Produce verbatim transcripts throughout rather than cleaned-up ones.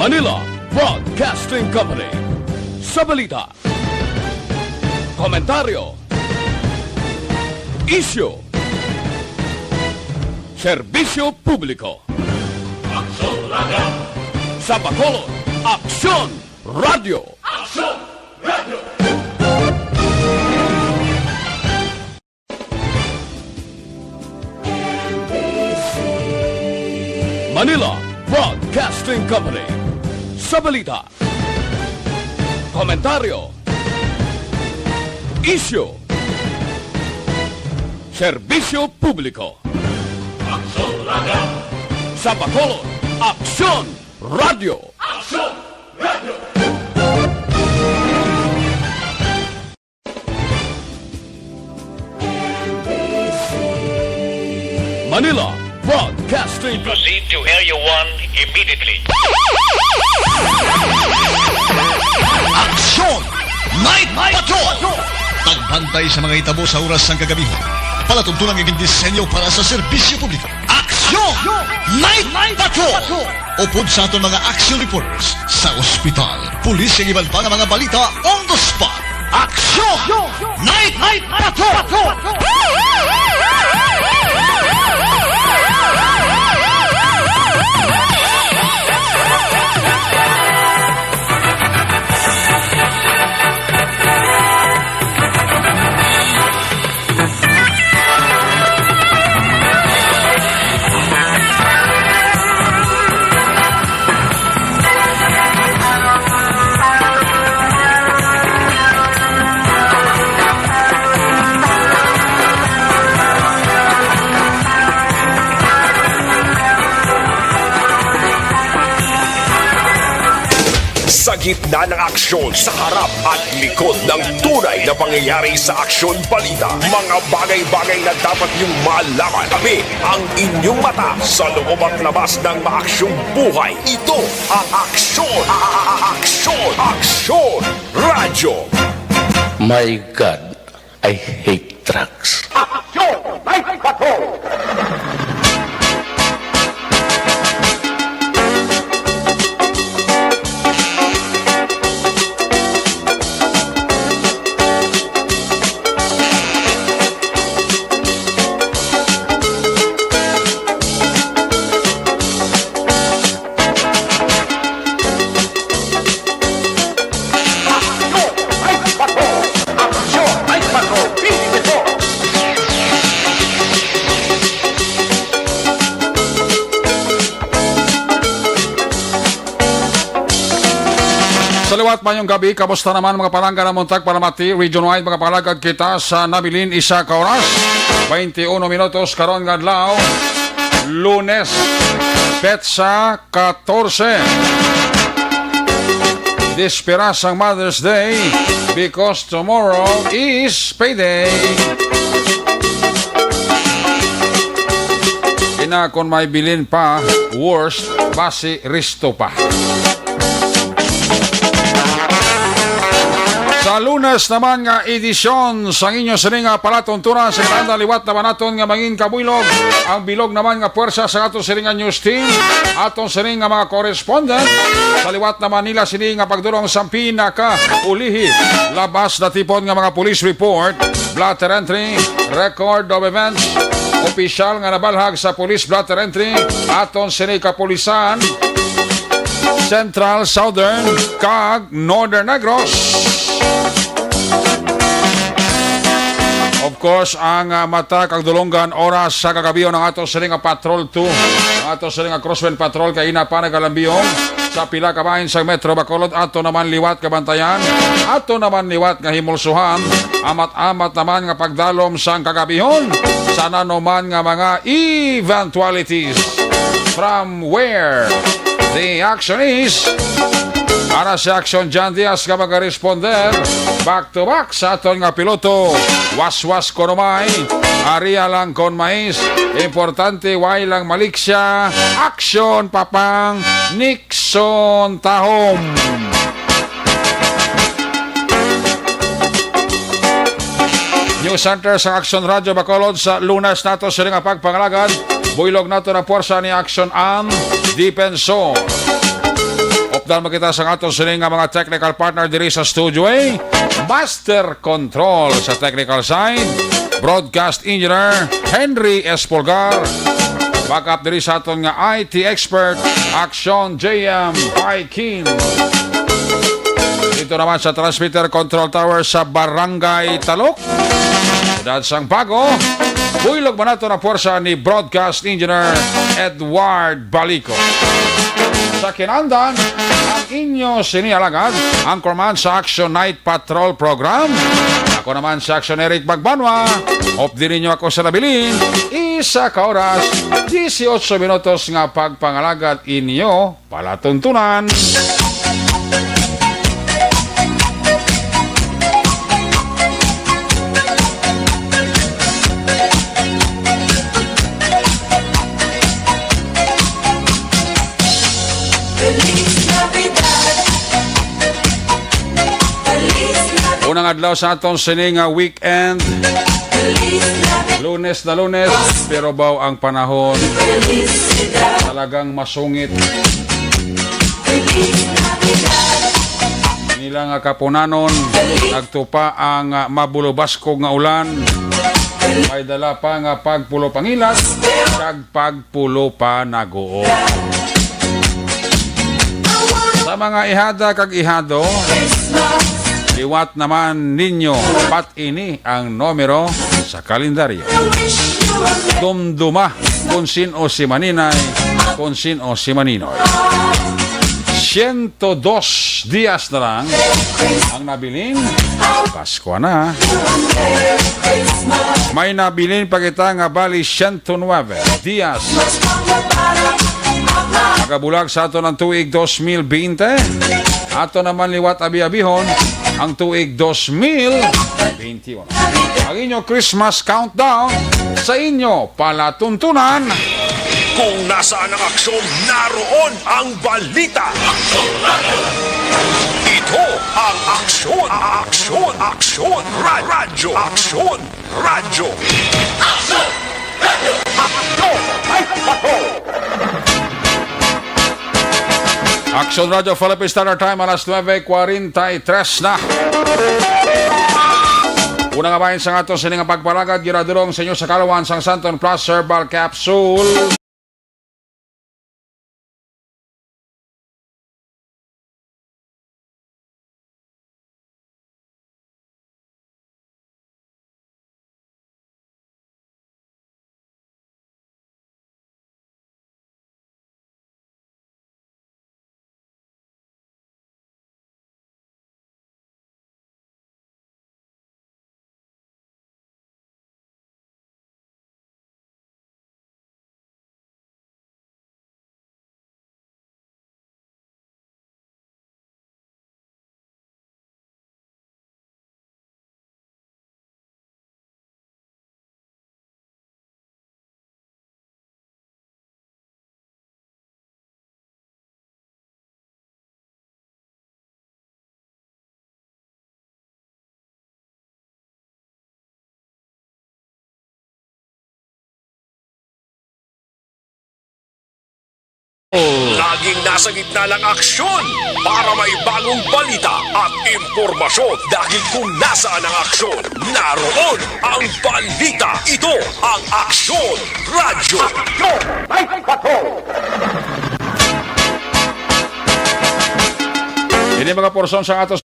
Manila Broadcasting Company. Sa balita, komentaryo, isyu, serbisyo publiko. Aksyon Radio. Sa Bacolod, Aksyon Radio. Aksyon Radio. Manila Broadcasting Company. Sa balita, komentaryo, isyu, serbisyo publiko. Aksyon Radio. Sa Bacolod, Aksyon Radio. Aksyon Radio. Manila Broadcasting. Proceed to Area one immediately. Aksyon! Night Patrol! Pagbantay sa mga hitabo sa oras sang kagabi. Palatuntunan nga gindisenyo para sa serbisyo publiko. Aksyon! Night Patrol! Upod sa aton mga action reporters sa ospital, pulis, kag iban pa nga mga balita on the spot. Aksyon! Night Patrol! Sa gitna ng aksyon, sa harap at likod ng tunay na pangyayari sa aksyon balita, mga bagay-bagay na dapat niyong malaman. Kami ang inyong mata sa loob at labas ng maaksyong buhay. Ito ang Aksyon, a- a- a- Aksyon, Aksyon Radyo. My God, I hate drugs. Aksyon! Night Patrol! Sa liwat, mayong gabi. Kamusta naman, mga palangga, namon tagpalamati? Region-wide, mga palagad, kita sa nabilin isa ka oras, twenty-one minutos karon nga adlaw, Lunes, petsa katorse. Dispera sang Mother's Day because tomorrow is payday. Ina, kon may bilin pa, worst, basi risto pa. Sa Lunes naman nga edisyon sang inyo sini nga palatuntunan, sa tanda liwat naman naton nga mangin kabuylog ang bilog naman nga puwersa sa ato sini nga news team, aton sini nga mga correspondent. Sa liwat naman nila sini nga pagdulong sa pinakaulihi, labas natipon nga mga police report, blotter entry, record of events, opisyal nga nabalhag sa police blotter entry, aton sini kapulisan, Central, Southern, kag Northern Negros. Of course, ang, ah, mata kag dulonggan oras sa kagabihon ang ato sini nga Patrol two, ang ato sini nga Crosswind Patrol kay ina pa nagalambiyong sa pila ka bahin sa Metro Bacolod. Ato naman liwat kabantayan, ato naman liwat nga himulsuhan, amat-amat naman nga pagdalom sang kagabihon sa nanuman nga mga eventualities. From where the action is, para si Action John Diaz nga magaresponder back to back sa aton nga piloto. Waswas kon umay, aria lang kon mais, importante way lang maliksya. Aksyon, Papang Nixon Tahom. News Center sa Action Radio Bacolod sa Lunes nato sini nga pagpangalagad. Buylog nato na puwersa ni Action Ann Defensor. Of Dahil makita sa aton sini nga mga technical partner diri sa Studio A, Master Control sa technical side, Broadcast Engineer Henry Espolgar, backup diri sa aton nga I T expert, Action J M Paikin. Dito naman sa transmitter control tower sa Barangay Talok, Siyudad sang Bago, buylog man nato na puwersa ni Broadcast Engineer Edward Balico. Sa kinandan, ang inyo sini alagad, anchorman sa Action Night Patrol Program. Ako naman si Action Eric Magbanwa. Updi ninyo ako sa nabilin, isa ka oras, dieciocho minutos nga pagpangalagad inyo palatuntunan. Unang adlaw sa aton sini nga weekend. Lunes na Lunes, pero baw ang panahon talagang masungit. Nila nga kapunanon, nagtupa ang, ah, mabulubaskog nga ulan. May dala pa nga pagpulo pangilat kag pagpulo pa naguo. Sa mga ihada kag ihado, liwat naman ninyo pat ini ang numero sa kalendaryo. Dumduma kung sin-o si Maninay, kung sin-o si Maninoy. Siyento dos dias na lang ang nabilin. Pasko na. May nabilin pa kita nga bali siyento nuebe dias. Nagabulag sa aton ang tuig dos mil bente. Ato naman liwat abi-abihon ang tuig dos mil bente. Ang inyo Christmas countdown sa inyo palatuntunan. Kung nasaan ang aksyon, naroon ang balita. Ito ang Aksyon, Aksyon, Aksyon, Ra-, Radyo, Aksyon, Radyo. Aksyon! Radyo! Aksyon! Ay, ako! Aksyon Radyo Philippine Standard Time, alas nuebe kwarenta y tres na. Una nga bahin sa aton sini nga pagpalagad, ginadulong sa inyo sa Kalawan sang Santon Plus Herbal Capsule. Laging nasa gitna ng aksyon para may bagong balita at impormasyon. Dahil kung nasaan ang aksyon, naroon ang balita. Ito ang Aksyon Radyo. Aksyon! May bato! Ini mga porsyon sa atos.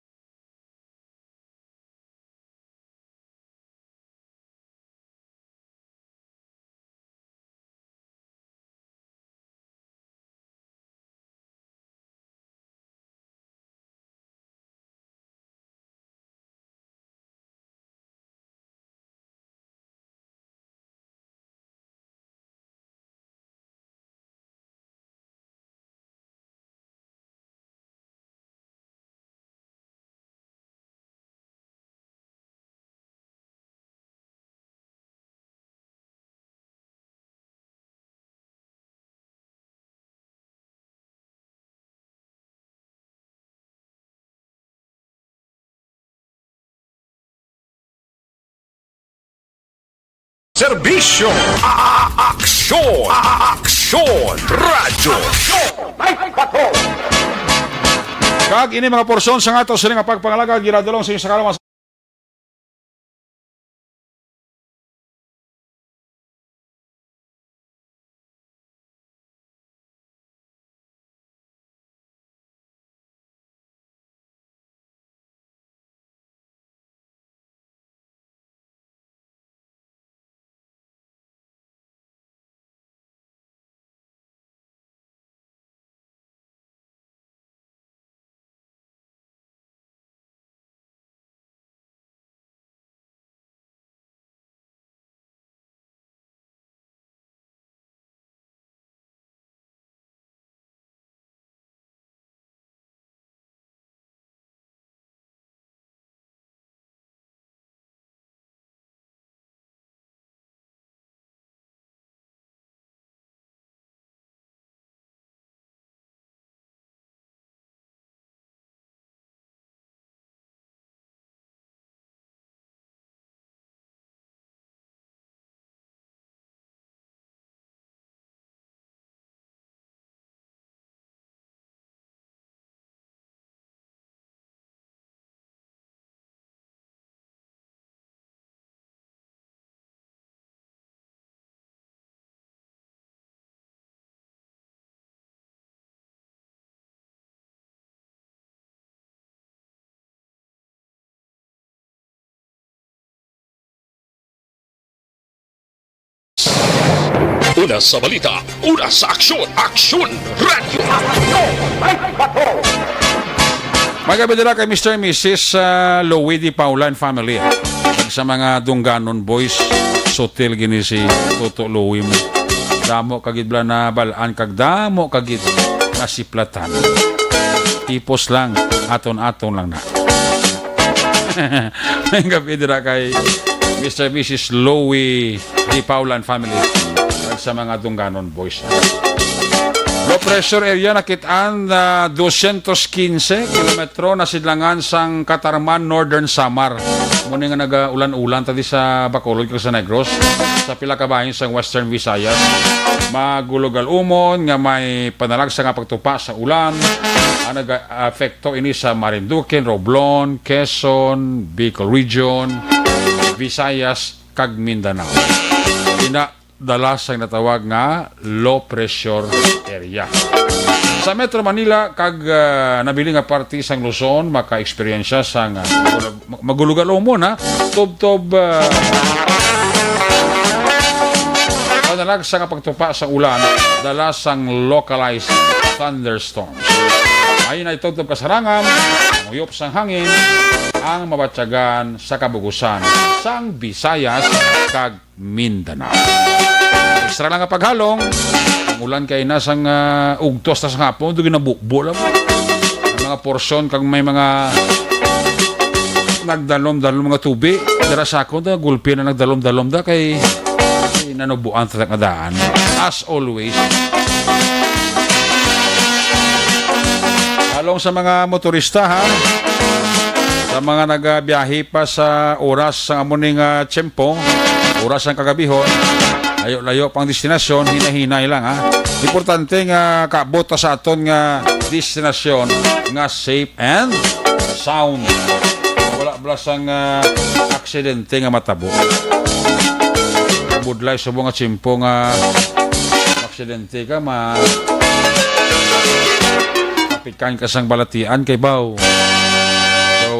Serbisyo. A-, a-, aksyon. A-, a-, aksyon. Radyo. Aksyon. May bato. Ag ini mga porsyon sang ato sini nga pagpangalagad ginadulong sa inyo sa kaalaman. Una sa balita, una sa aksyon, Aksyon Radio. Mga kabidira kay Mister and Missus, ah, Louie Di Paula and family. Sa mga Dungganon boys, sutil gini si Toto Louie mo. Damo kagid bala na balaan kag damo kagid nasiplatan. Tipos lang, aton-aton lang na. May gabi dira kay Mister and Missus Louie Di Paula and family, kag sa mga Dungganon boys. Low pressure area nakit-an na dosyentos kinse kilometro na sidlangan sang Catarman, Northern Samar. Mo ni nga nagaulan-ulan ta di sa Bacolod kag sa Negros, sa pila ka bahin sang Western Visayas. Magulugal umon nga may panalagsa nga pagtupa sa ulan ang nag-apekto ini sa Marinduque, Romblon, Quezon, Bicol Region, Visayas, kag Mindanao. Ina dala sang natawag nga low pressure area. Sa Metro Manila kag, ah, nabilin nga parte sang Luzon maka-eksperyensya sang, ah, magulug-, magulugal umon, ha. Tubtob, ah, panalagsa nga pagtupa sa ulan dala sang localized thunderstorms. Ay na itubtob kasarangam, ang uyop sang hangin, ang mabatyagan sa kabugusan sang Visayas kag Mindanao. Extra lang nga paghalong, ang ulan kay na sang, ah, ugtos ta sa hapon, do ginabubo lang. Ang mga porsyon kag may mga nagdalom-dalom mga tubi. Dira sa akon, da, gulpi na nagdalom-dalom da kay, kay nanubuan ta nga daan. As always. Halong sa mga motorista, ha? Sa mga nagabiyahe pa sa oras sa amo ning, ah, tiyempo, oras sang kagabihon, layo-layo pang destinasyon, hinay-hinay lang, ha. Importante nga kaabot ta sa aton nga destinasyon nga safe and sound. Wala bala sang, ah, aksidente nga matabo. Budlay subong nga tiyempo nga aksidente ka, ma-, mapikan ka sang balatian kay baw. So,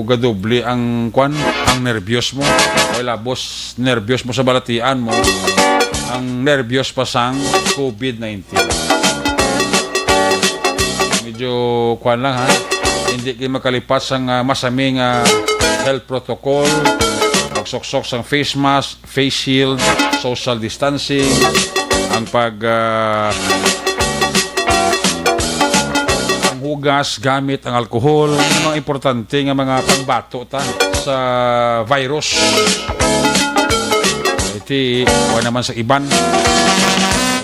gadoble ang kwan, ang nervyos mo. Kay labos nervyos mo sa balatian mo, ang nervyos pa sang covid nineteen. Medyo kwan lang, ha. Hindi kayo makalipas sang, ah, masami nga health protocol, pagsuksok sang face mask, face shield, social distancing, ang pag, ah, ang hugas gamit ang alcohol, mga importante nga mga pangbato ta sa virus. Iti, wa naman sa iban.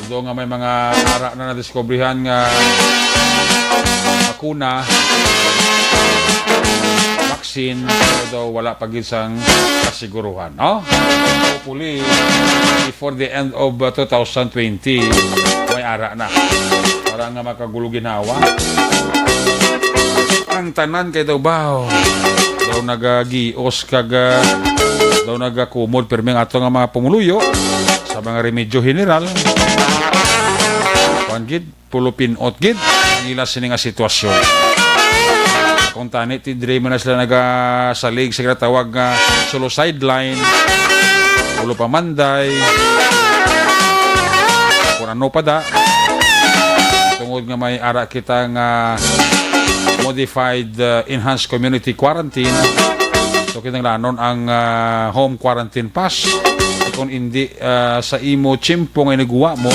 Although nga may mga ara na nadiskubrihan nga bakuna, vaccine, pero daw wala pa gid sang kasiguruhan, no? Hopefully, before the end of, uh, two thousand twenty, may ara na. Para nga makagulo ginhawa. Ang tanan kay daw baho. Daw nagagios kag, ah, daw nagakumod pirmi ang ato nga mga pumuluyo sa mga remedyo general. Kuan gid, pulupinot gid ang ila sini nga sitwasyon. Kung tani, ti diri man na sila nagasalig sa ginatawag nga solo sideline, ulo pamanday, kung ano pa da. Tungod nga may ara kita nga modified, uh, enhanced community quarantine, so kinahanglanon ang, uh, home quarantine pass. Kung hindi, uh, sa imo tiyempo nga inigwa mo,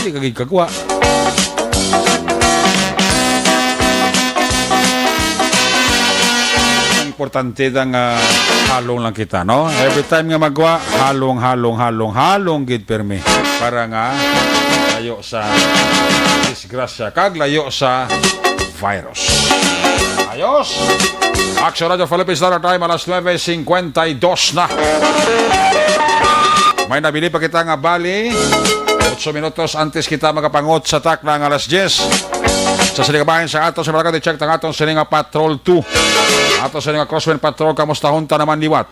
hindi ka gid kagwa. Ang importante da nga halong lang kita, no? Every time nga magwa, halong, halong, halong, halong gid pirmi para nga layo sa disgrasya kag layo sa virus. Ayos! Action Radio Philippines Standard Time, alas nuebe cincuenta y dos na. May nabili pa kita nga bali. Otso minutos antes kita magapangot sa takna nga alas diyes. Sa sini nga bahin sa ato sa Barangay Check, ang aton sini nga Patrol two. Ato sini nga Crosswind Patrol, kamusta hunta naman liwat?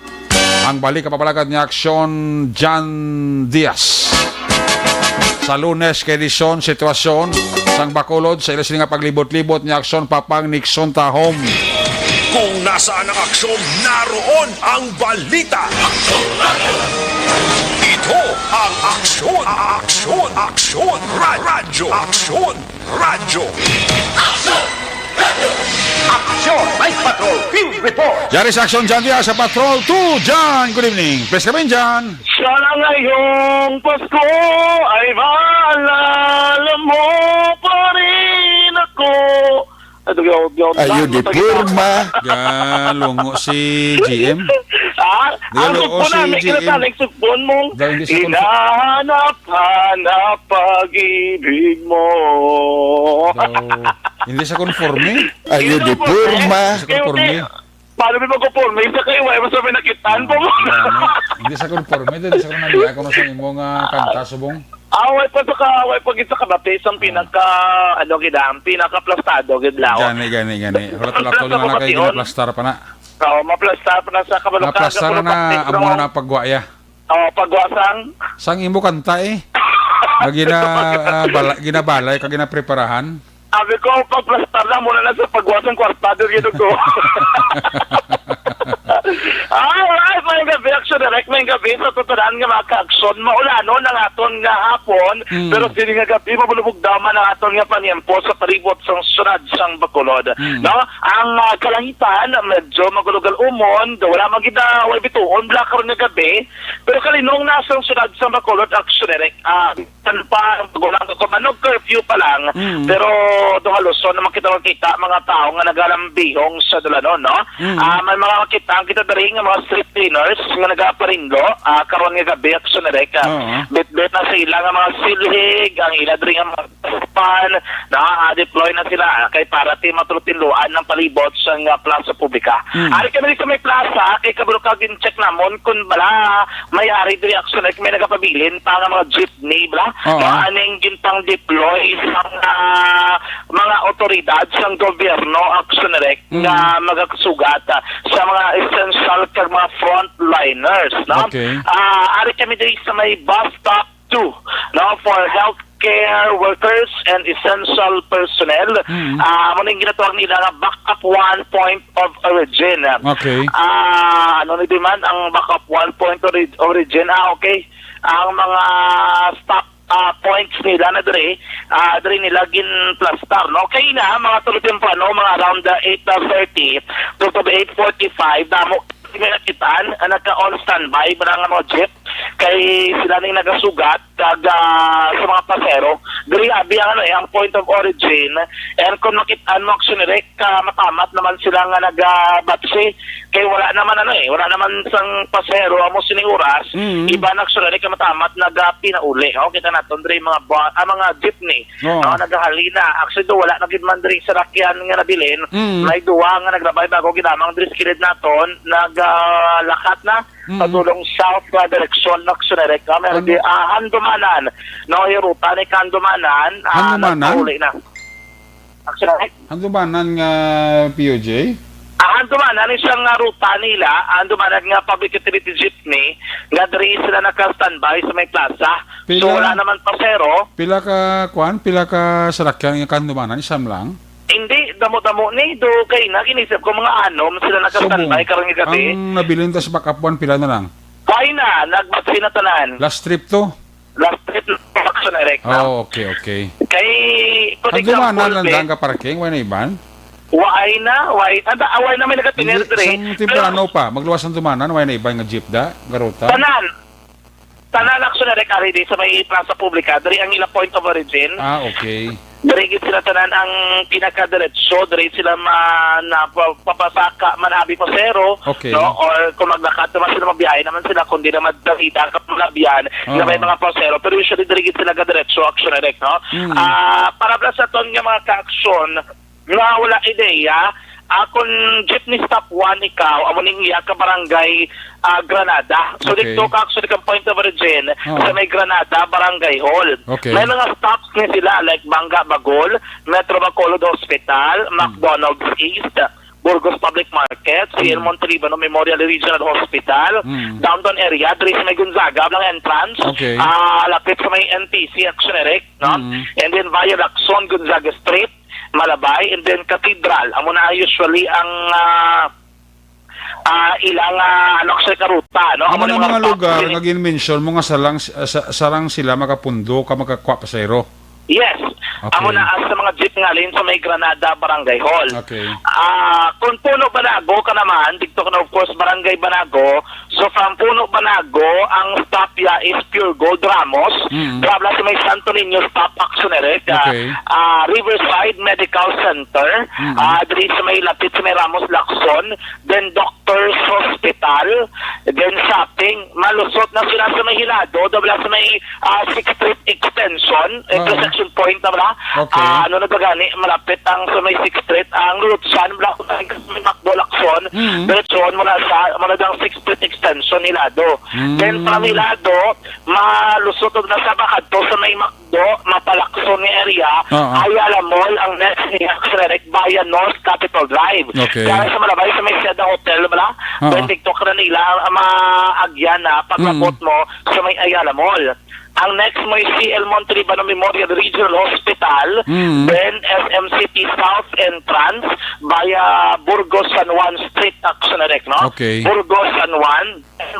Ang balik ka papalagad ni Aksyon Jan Diaz. Sa Lunes kay Dison, sitwasyon sang Bacolod sa ilis nga paglibot-libot ni Aksyon Papang Nixon Tahom. Kung nasaan ang aksyon, naroon ang balita. Ito ang Aksyon, Aksyon, Aksyon, Ra-, Radyo, Aksyon, Radyo. Aksyon! Aksyon! Vice Patrol Field Report! Yari sa Aksyon Jan Diaz sa Patrol two, Jan. Good evening. Please come in, Jan. Sana ngayong Pasko ay maalala mo pa rin ako. Ay, dugi, dugi, dugi, Ayo, di dugi, dugi. Purma. Galungo si G M. Ah, Di ang loko sugpon si na, may G M. Kinataling sugpon mo. Daw hindi siya konfo- Hinahanap-hanap pag-ibig mo. Daw hindi siya konforme. Ayo, di Hindi purma. Hindi siya konforme. Kaya, kaya, paano may magkonforme? Isa kayo, wala mo sa may nakitaan po mo. Wala na. Hindi siya konforme. Hindi siya konforme. Ako na sa imo nga kanta, subong. Ah, wala pa sa ka, wala pa gid sa kabati, isang Ah. pinaka, ano, gid, ang pinakaplastado, gid, law. Gani, gani, gani. Hulat-hulat Ang na plasta na ko kay pati, on. Ginaplastar pa na. Oo, maplastar pa na sa kabalukan, Naplastar na kabalukan, na, tigro. Amo na na pagwa, ya. Oo, pagwasang. Sang imo kanta, eh. Nga gina-, ah, bala-, ginabalay ka, ginapreparahan. Sabi ko, pagplastar na muna na sa pagwasang kwarta, doon yun ko. Alright, may gabi, Action Direct, may gabi sa tutunan nga mga ka-action. Maulanon ang aton nga hapon, Mm. pero sini nga gabi, mabulubog daw man ang aton nga paniyempo sa palibot sang syudad sang Bacolod. Mm. No? Ang, ah, kalangitan, medyo magulugal umon, wala man gid na, wala bituon, bla karon nga gabi, pero kalinong na sang syudad sang Bacolod, Action Direct, ah, tan pa, ang pagulang ko, manog curfew pa lang, Mm. pero duha Luzon naman kita makita, mga tao nga nagalambihong sa dalanon, no? Mm. Ah, may mga makita ang kita diri nga mga street cleaners nga nagaparinlo, ah, karon nga gabi, Action Direct, ah, Oo. bitbit na sa ila nga mga silhig, ang ila diri nga mga pan, na, ah, deploy na sila, ah, kay para ti matuloy tinluan ang palibot sa nga plaza publika. Mm. Ari kami sa may plaza, kay kabalo ka gin-check namon kung bala may ari diri, Action Direct, may nagapabilin pa nga mga jeep ni, bla? Oo. Nga aning gintang deploy sa mga, mga otoridad sang gobyerno, Action Direct, Mm. nga magasugat, ah, sa mga essential kag mga frontliners, no? Okay. Ah, ari kami diri sa may bus stop two, no, for healthcare workers and essential personnel. Mm. Ah, amo ning ginatawag nila nga backup one point of origin. Okay. Ah, ano ni di man ang backup one point ori-, origin? Ah, okay. Ang mga stop, ah, points nila na diri, ah, diri nila ginplastar, no? Kay na, mga tulo temprano, mga around the eight thirty to, to eight forty-five, damo may nakitaan, ah, nagka-on standby, ba nga mga jeep, kay sila ning nagasugat, kag, ah, sa mga pasero. Diri, abi ang, ano, eh, ang point of origin, and kung makitaan mo, Action Direct, ka matamat naman sila nga nagabatsi, kay wala naman, ano, eh, wala naman sang pasero, amo sining oras, Mm. iba na, Action Direct, ka matamat, nagapinauli, oh, kita naton diri, mga ba-, ah, mga jeepney, Oo. no, nagahalina. Actually, do, wala na gid man diri sa sakyan nga nabilin, Mm. may duwa nga naglabay bago ginamang diri sa kilid naton, nagalakat na, Mm. Padulong south nga direksyon, Action Direct, no? Meron Ano? di, ah, Handumanan, no? Yung ruta ni Handumanan, ah, Handumanan? nagpauli na. Action Direct? Handumanan nga P U J? Ah, Handumanan, isang, ah, ruta nila, Handumanan nga public utility jeepney, nga diri sila naka-standby sa may plaza. So, Pila? wala naman pasero. Pila ka, kwan? Pila ka salakyan nga kahandumanan? Isam lang? Hindi, damo-damo ni. Do kay na, ginisip ko mga anom sila naka-standby Subo. karong gabi. Ang nabilin ta sa backup one, pila na lang? Why na? Nagbatsi na tanan. Last trip to? Last trip na Action Direct, no? Oh, okay, okay. Kay, for Ang dumanan example, lang eh, daan ka parking, why na iban? Why na? Why? Anda, ah, why na may nagapiner Hindi, dire? sang temprano Pero pa, magluwas ang dumanan, why na iban nga jeep da, garuta? Tanan. Tanan, Action Direct, ari di sa may plaza publika, diri ang ila point of origin. Ah, okay. Diri gid sila tanan ang pinakadiretso, diri sila ma-, na pa-, papasaka, manabi pasero, Okay. no? Or kung maglakad naman sila, mabiyahe naman sila, kung di naman dalita ka malabihan, na may Oo. mga pasero. Pero usually, diri gid sila gadiretso, Action Direct, no? Mm. Ah, para pala sa ton nga mga ka-aksyon, nga wala ideya, ah, kung jeepney stop one ikaw, amo ning iya ka barangay, ah, Granada. So, Okay. dito ka actually kang point of origin Oo. sa may Granada Barangay Hall. Okay. May mga stops ni sila, like Banga Bagol, Metro Bacolod Hospital, Mm. McDonald's East, Burgos Public Market, C L Mm. Montalibano Memorial Regional Hospital, Mm. downtown area, diri sa may Gonzaga, ang entrance, Okay. ah, lapit sa may N T C, Action Direct, no? Mm. And then via Lacson, Gonzaga Street, Malabay, and then Cathedral. Amo na usually ang, ah, ah, ilang, ah, ano, sa karuta, no? Amo Amo na na mga mga stop lugar din. nga gin-mention mo nga sarang, sa-, sarang sila makapundo ka magkakwa pasero. Yes. Okay. Amo na sa mga jeep nga alin sa may Granada Barangay Hall. Okay. Ah, kung Puno Banago ka naman, dito ka na, of course, Barangay Banago. So, from Puno Banago, ang stop ya is Pure Gold Ramos. Mm. Bla, bla, sa may Santo Niño stop, Action Direct, ah, Okay. ah, Riverside Medical Center. Mm. Ah, diri sa may lapit sa may Ramos Lacson. Then, Doctor's Hospital. Then, shopping. Malusot na sila sa may Hilado. Doon lang sa may, ah, Sixth Street Extension. Ah. Intersection point na bala. Okay. Ah, ano na ba gani? Malapit ang sa may Sixth Street. Ang Luzon, bala, sa may Macdo Lacson. Mm. Diretsyon mo na sa, mo na dang Sixth Street Extension, Hilado. Mm. Then, from Hilado, malusot na sa Bacadto sa may Mac- do, mapalakson nga area, Oo. Ayala Mall ang next ni Action Direct via North Capitol Drive. Okay. Kaya sa Malabay, sa may Seda Hotel, bala? Oo. Then, TikTok na nila, maagyan na, paglabot Mm. mo sa may Ayala Mall. Ang next mo is C L Montalibano Memorial Regional Hospital, Mm. then S M City South Entrance via Burgos San Juan Street, Action Direct, no? Okay. Burgos San Juan,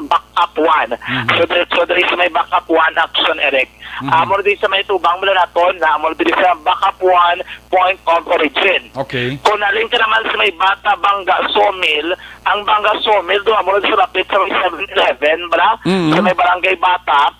Backup one. Mhm. So, diri, so, diri sa may Backup one, Action Direct. Mhm. Amo na din sa may tubang mula naton, na amo na din sa Backup one, point of origin. Okay. Kung nalin ka naman sa may Bata Banga Sawmill, ang Banga Sawmill, doon amo na sa lapit sa may Seven Eleven, bala? Mhm. Sa may Barangay Bata,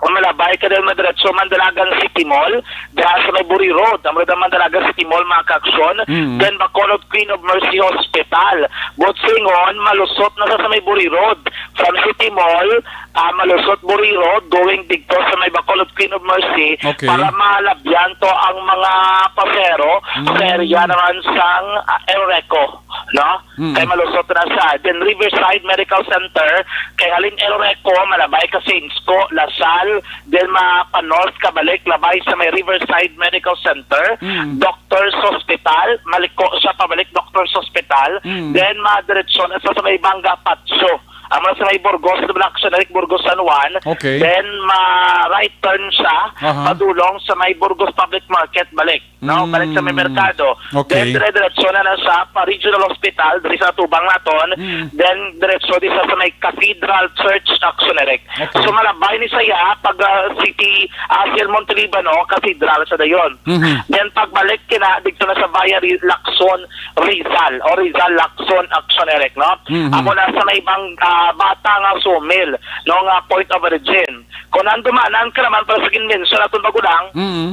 kung Malabay ka din, madiretso, Mandalagan City Mall, diha sa may Buri Road, amo na Mandalagan City Mall, mga kaaksyon. Mhm. Then, Bacolod Queen of Mercy Hospital. Butsingon, malusot na sa, sa may Buri Road. From City Mall, ah, malusot Buri Road, going dito sa may Bacolod Queen of Mercy, Okay. para malabyan to ang mga pasero sa Mm. area naman sang, ah, El Reco, no? Mm. Kay malusot na sa, then Riverside Medical Center, kay halin El Reco, malabay ka Saints ko, La Salle, then mapa-north ka balik, labay sa may Riverside Medical Center, Mm. Doctor's Hospital, maliko siya pabalik Doctor's Hospital, Mm. then madiretso na sa, sa may Banga Patio. Amo na sa may Burgos, Action Direct, Burgos San Juan. Okay. Then, ma-right turn siya, Aha. padulong sa may Burgos Public Market balik, no? Mm. Balik sa may merkado. Okay. Then, dire-diretso na na siya pa Regional Hospital, diri sa tubang naton. Mm. Then, diretso di sa, sa may Cathedral Church, Action Direct. Okay. So, malabay ni saya pag, ah, City, ah, City Montalibano, Cathedral sa dayon. Mhm. Then, pagbalik kina, dito na sa Bayan Lacson, Rizal, o Rizal Lacson Action Direct, no? Mhm. Amo na sa may bang, ah, Bata nga Sawmill, no, nga point of origin. Kung nandumanan ka naman para sa ginmension naton bago lang, Mhm.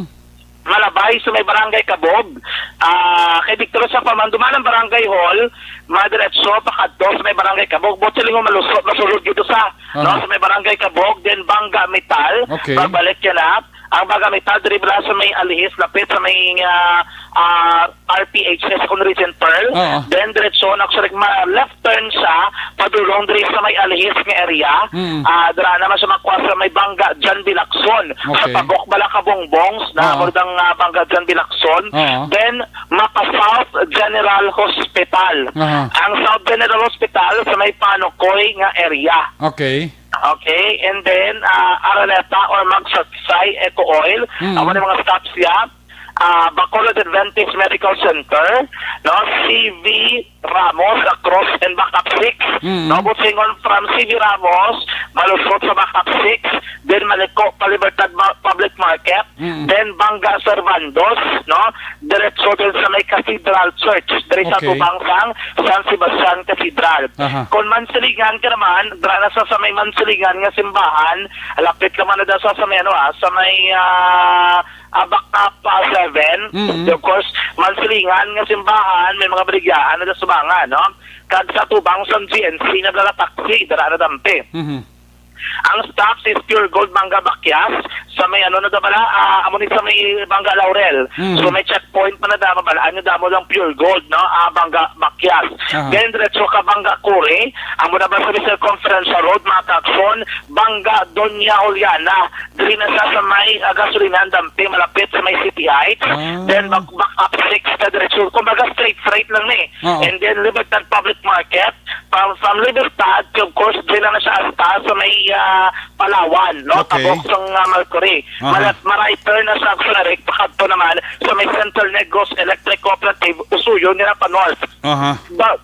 malabay sa may Barangay Kabog, ah, kay Victor sa pamandumanan Barangay Hall, madiretso pa kadto sa may Barangay Kabog, buot siling mo malusot, masulod dito sa, Aha. no, sa may Barangay Kabog, then Banga Metal, Okay. pagbalik yan na, Ang baga may ta diri bala sa may Alihis, lapit sa may, ah, ah, R P H S, kung Regent Pearl. Oo. Then, diretso na siya, nagma-, left turn siya, padulong diri sa may Alihis nga area. Mm. Ah, dira naman siya makuha sa may Bangga John B. Lacson. Sa Okay. Tabok bala ka Bongbongs, na Oo. Murag ang, ah, Bangga John B. Lacson. Oo. Then, mapa-South General Hospital. Aha. Ang South General Hospital sa may Panukoy nga area. Okay. Okay, and then, ah, Araneta or Magsaysay, Eco Oil, Mm. amo ni mga stops siya. Ah, Bacolod Adventist Medical Center, no? C V Ramos, across and back up six, Mm. no? Busingon from C V Ramos, malusot sa back up six, then maliko pa Libertad Ma-, Public Market, Mm. then Bangga Servandos, no? Diretso din sa may Cathedral Church, diri sa Okay. Tubang sang San Sebastian Cathedral. Aha. Kung Mansilingan ka naman, dira na sa, sa may Mansilingan nga simbahan, lapit naman na daw sa, sa may, ano, ah, sa may, ah, ah, Bacapa seven. Mm-hmm. Of course, Mansilingan nga simbahan, may mga baligyaan na daw sa mga, no? Kag sa Tubang sang G N C, naglalataksi, dira na dampi. Mhm. Ang stops is Pure Gold Bangga Bakyas, sa may, ano na da bala, ah, amo ni sa may Bangga Laurel. Mhm. So may checkpoint pa na da, mabalaan nyo damo lang Pure Gold, no? Ah, Bangga Bakyas. Aha. Then diretso ka Bangga Kure, amo na ba sa may Circumferential Road, mga kakson, Bangga Doña Juliana, diri na sa, sa may, ah, gasolinahan dampi, malapit sa may City Heights. Ah. Then back, back up six ka diretso. Kumbaga straight, straight lang ni. Oo. And then Libertad Public Market, From, from Libertad, of course, diri na siya hasta sa may, ah, Palawan, no? Okay. Tabok sang, ah, Mercury. Aha. Malat-, ma-right turn na siya, actually, pakadto naman sa may Central Negros Electric Cooperative, usuyon nila pa north. Aha. Ba-,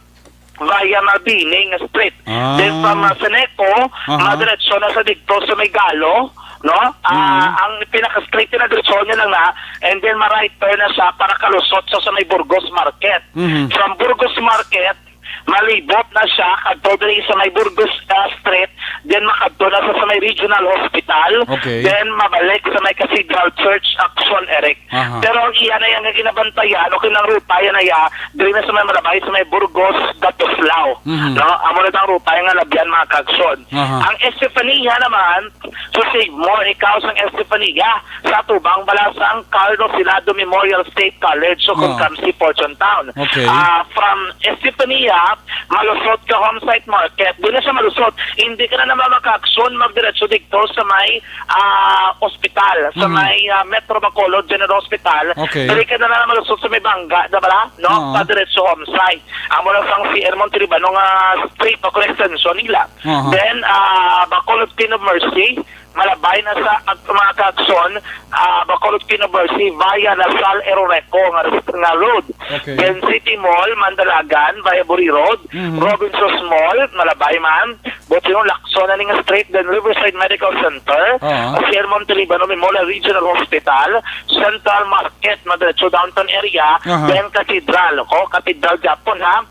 via Mabini nga street. Ah. Then from, ah, Seneco, Aha. madiretso na sa didto sa may Galo, no? Ah, Mm. ang pinaka-straight na diretso niya lang na, and then ma-right turn na siya para kalusot sa, sa may Burgos Market. Mhm. From Burgos Market, malibot na siya kadto diri sa may Burgos, ah, Street, then makadto na sa, sa may Regional Hospital, Okay. then mabalik sa may Cathedral Church, Action, Eric. Aha. Pero ang iya na yang ginabantayan, o kinang ruta, yan na ya, diri na sa may Malabay, sa may Burgos, Gatuslao. Mhm. No? Amo na ang ruta, yung nga labyan, mga kagson. Aha. Ang Estefania naman, So, Save More, ikaw sang Estefania, sa tubang bala sang Carlos Hilado Memorial State College, so kung Oo. Kamsi, Fortune Town. Okay. Ah, from Estefania, malusot ka Homesite Market. Doon na siya malusot. Hindi ka na naman makaaksyon magdiretso dito sa may, ah, ospital, sa Mhm. may, ah, Metro Bacolod General Hospital. Okay. Dali ka na lang malusot sa may Bangga, na bala, no? Oo. Padiretso Homesite. Amo lang sang C R Montelibano nga street o kung extension nila. Aha. Then, ah, Bacolod Queen of Mercy, malabay na sa ag-, mga kaagson, ah, Bacolod Queen of Mercy via Lasal Eroreco nga, nga road. Okay. Then City Mall, Mandalagan, via Buri Road, Mhm. Robinsons Mall, malabay man. Buti yung Lacson na ning street, then Riverside Medical Center, Ah. Sir Montelibano Memorial Regional Hospital, Central Market, madiretso downtown area, Aha. then Cathedral, ko, Cathedral Japon, ha?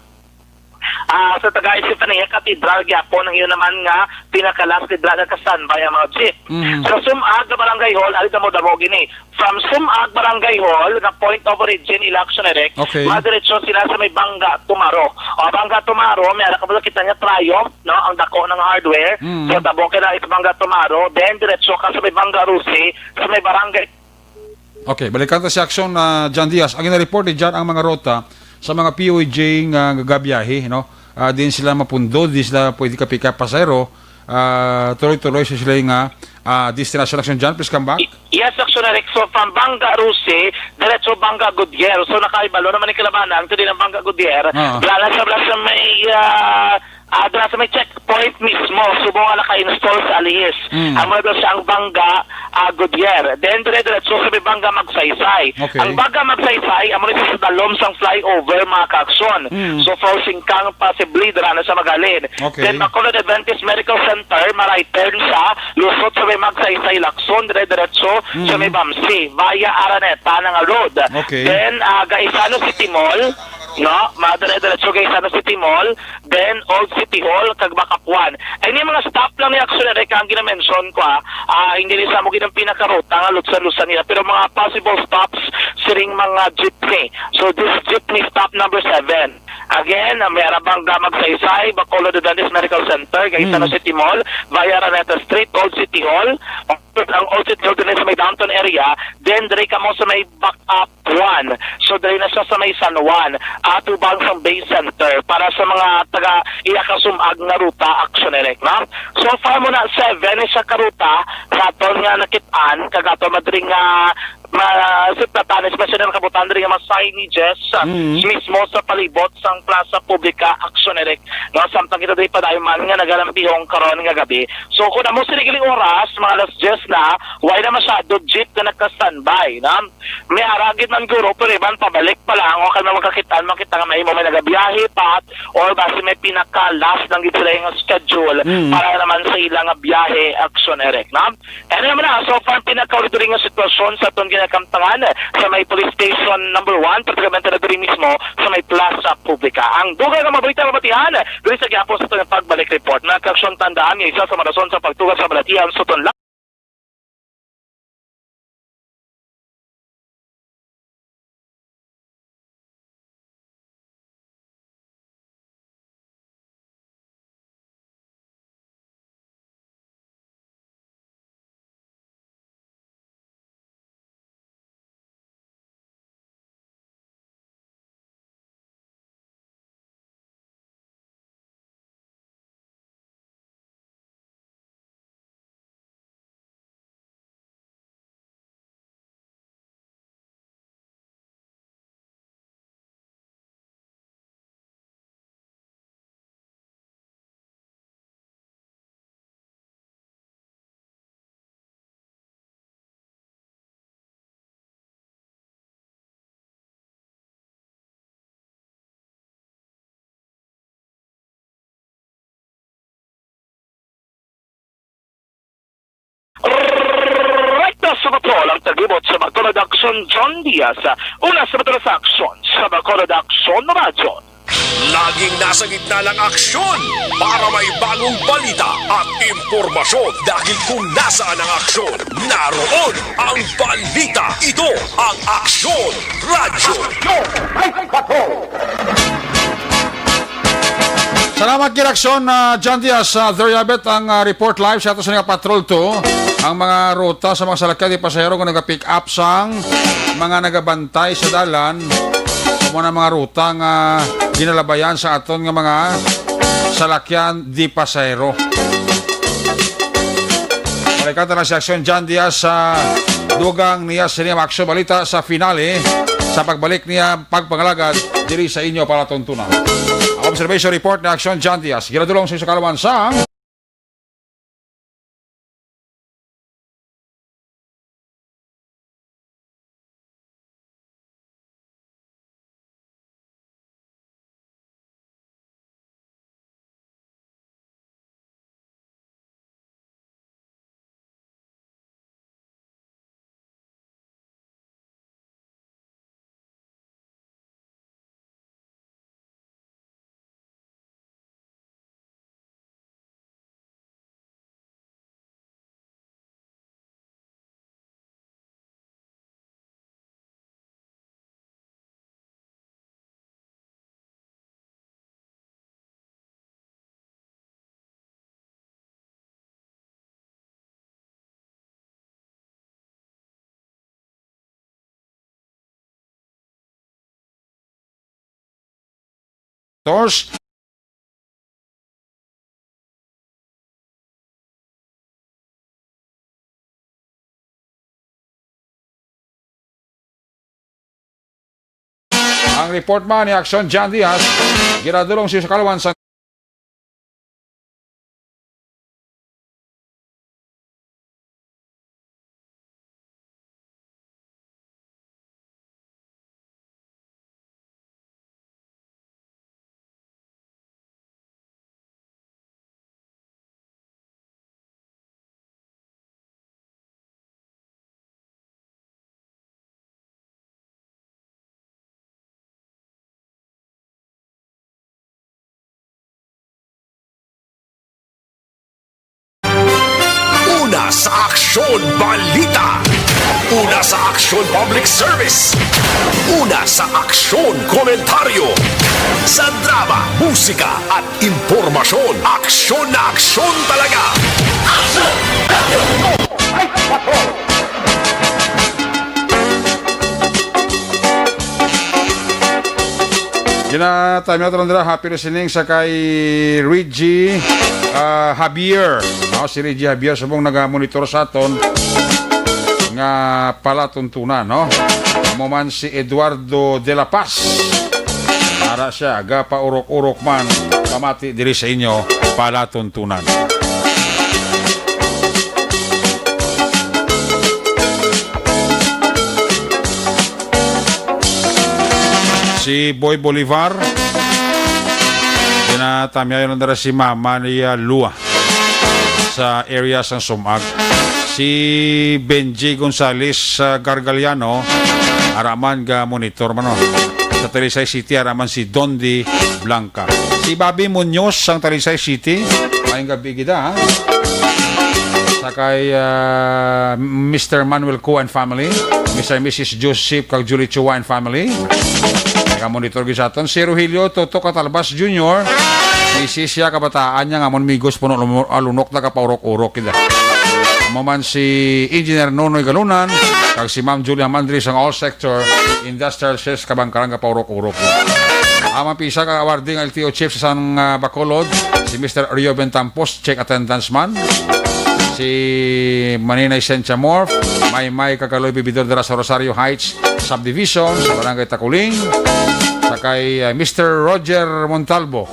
Ah, sa taga Estefania Cathedral gyapon ang yun naman nga pinaka-last cathedral nga ka-standby ang mga jeep. Mhm. Sa Sumag nga Barangay Hall, ari damo-damo gini. From Sumag Barangay Hall nga point of origin, ila action direct, Okay. madiretso sila sa may Bangga Tumaro. O, Bangga Tumaro, may ara ka ba kita nga Triumph, no? Ang dako ng hardware. Mhm. So, damo ka na sa Bangga Tumaro, then diretso ka sa may Bangga Rusi, sa may Barangay Okay, balikan ta si Action na John Diaz. Ang ina-report ni John ang mga rota sa mga P O J nga gagabiyahe, no? Ah, din sila mapundo, di sila pwede kapika pasahero. Ah, tuloy-tuloy sa sila nga, ah, destination. Action John, please come back. Y-, yes, Action Eric. So, from Bangga Rusi, diretso Bangga Gudier. So, nakaibalo naman ni Kalabanan, kadi ng Bangga Gudier. Ah. Dala sa, sa may, ah, Ah, dira sa may checkpoint mismo, subong nga naka-install sa Alihis. Mm. Amo na daw siya ang Bangga, ah, Gudier. Then, dire-diretso sa may Bangga Magsaysay. Okay. Ang Bangga Magsaysay, amo na siya sa dalom sang flyover, mga kaakson. Mm. So, for Singkang, possibly, dira na siya magalin. Okay. Then, Bacolod Adventist Medical Center, ma-right turn siya, lusot sa may Magsaysay, Lacson, dire-diretso sa Mm. may Bamsi, via Araneta na nga road. Okay. Then, ah, Gaisano City Mall, no? Ma-, dire-diretso Gaisano City Mall. Then, Old City Hall, kag Bacapuan. Ay, ni mga stop lang ni, actually, Rick, ang ginamention ko, ah. Ah, hindi ni sa mo ginang pinakaruta nga lutsa-lutsa nila, pero mga possible stops siring mga jeepney. So, this jeepney stop number seven. Again, ah, may ara bang gamag sa Isay, Bacolod, Dantes Medical Center, Gaetano Mm. City Mall, via Araneta Street, Old City Hall, ang Old City Hall din sa may downtown area, then diri kamo sa may back up one. So, diri na siya sa may San Juan, atubang sa Bay Center para sa mga taga iya kasumag nga ruta, Action Eric, no? So far mo na seven siya ka ruta sa aton nga nakit-an, kag ato madring nga ma-, si Platanes, mas siya nakabutan diri nga mga signages, ah, Mm. mismo sa palibot sang Plaza Publica, Action Eric, no? Samtang kita diri padayon man nga nagalambihong karon nga gabi. So, kung amo sini giling oras, mga alas diyes na, way na masyado jeep nga nagka-standby, no? May ara gid man guro, pero iban pabalik pa lang, o kay mga kakitaan, makita nga may, may nagabiyahe pa, or basi may pinaka-last lang gid sila nga schedule Mm. para naman sa ilang nga biyahe, Action Eric, no? Ano naman na, so far, pinakauli diri nga sitwasyon sa aton ginakamtangan sa may police station number one, pratikamente na diri mismo sa may Plaza Publica. Ang dugang nga mga balita mabatihan diri sa gihapon sa aton pagbalik report. Mga ka-aksyon, tandaan nga isa sa mga rason sa pagtuga sa balatian sa aton Right na sa patrol ang tagibot sa Bacolod Aksyon, John Diaz. Una sa matulas sa aksyon sa Bacolod Aksyon Radyo. Laging nasa gitna ng aksyon para may bagong balita at impormasyon. Dahil kung nasaan ang aksyon, naroon ang balita. Ito ang Aksyon Radyo. Salamat gid, Aksyon, ah, John Diaz. Ah, there you have it, ang, ah, report live sa ato sa nga Patrol two. Ang mga ruta sa mga salakyan di pasahero nga nagapick up sang mga nagabantay sa dalan, amo na mga ruta nga ginalabayan sa aton nga mga salakyan di pasahero. Balikan ta na si Aksyon John Diaz sa dugang niya sa niyang Aksyon Balita sa finale sa pagbalik niya pagpangalagad diri sa inyo palatuntunan. Ang observation report ni Aksyon John Diaz, ginadulong sa inyo sa kaalaman sa Tos. Ang report man ni Aksyon John Diaz, ginadulong sa inyo sa kaalaman sa Una sa Aksyon Balita. Una sa Aksyon Public Service. Una sa Aksyon Komentaryo. Sa drama, musika at impormasyon, aksyon na aksyon talaga. Ginatamya to lang dira, happy listening sa kay Reggie, ah, Javier. No, si Reggie Javier subong naga-monitor sa aton nga palatuntunan, no? Amo man si Eduardo de la Paz. Ara siya, gapaurok-urok man, pamati diri sa inyo, palatuntunan. Si Boy Bolivar, ginatamyayon na dira si Mama niya Lua sa area sang Sumag. Si Benji Gonzales sa Gargaliano, araman ga monitor man, no? Sa Talisay City, araman si Dondi Blanca. Si Bobby Munoz sang Talisay City, maayong gabi gid, ha? Sa kay, ah, Mister Manuel Kua and family, Mister and Missus Joseph kag Julie Chua and family. Naga-monitor gid sa aton. Si Rogelio Toto Catalbas Junior, misis siya, kabataan niya, nga amon migos puno lumo-, alunok, nagapaurok-urok gid. Amo man si Engineer Nonoy Galunan, kag si Ma'am Julia Mandri sang All Sector Industrial Sales Kabangkaran, gapaurok-urok. Amang pisa ka awarding L T O chief sa sang, ah, Bacolod, si Mister Rio Bentampos, check attendance man. Si Maninay Sentia Morf, Maymay Kagaloy, bibidor dira sa Rosario Heights Subdivision, sa Barangay Taculing. Sa kay, ah, Mister Roger Montalbo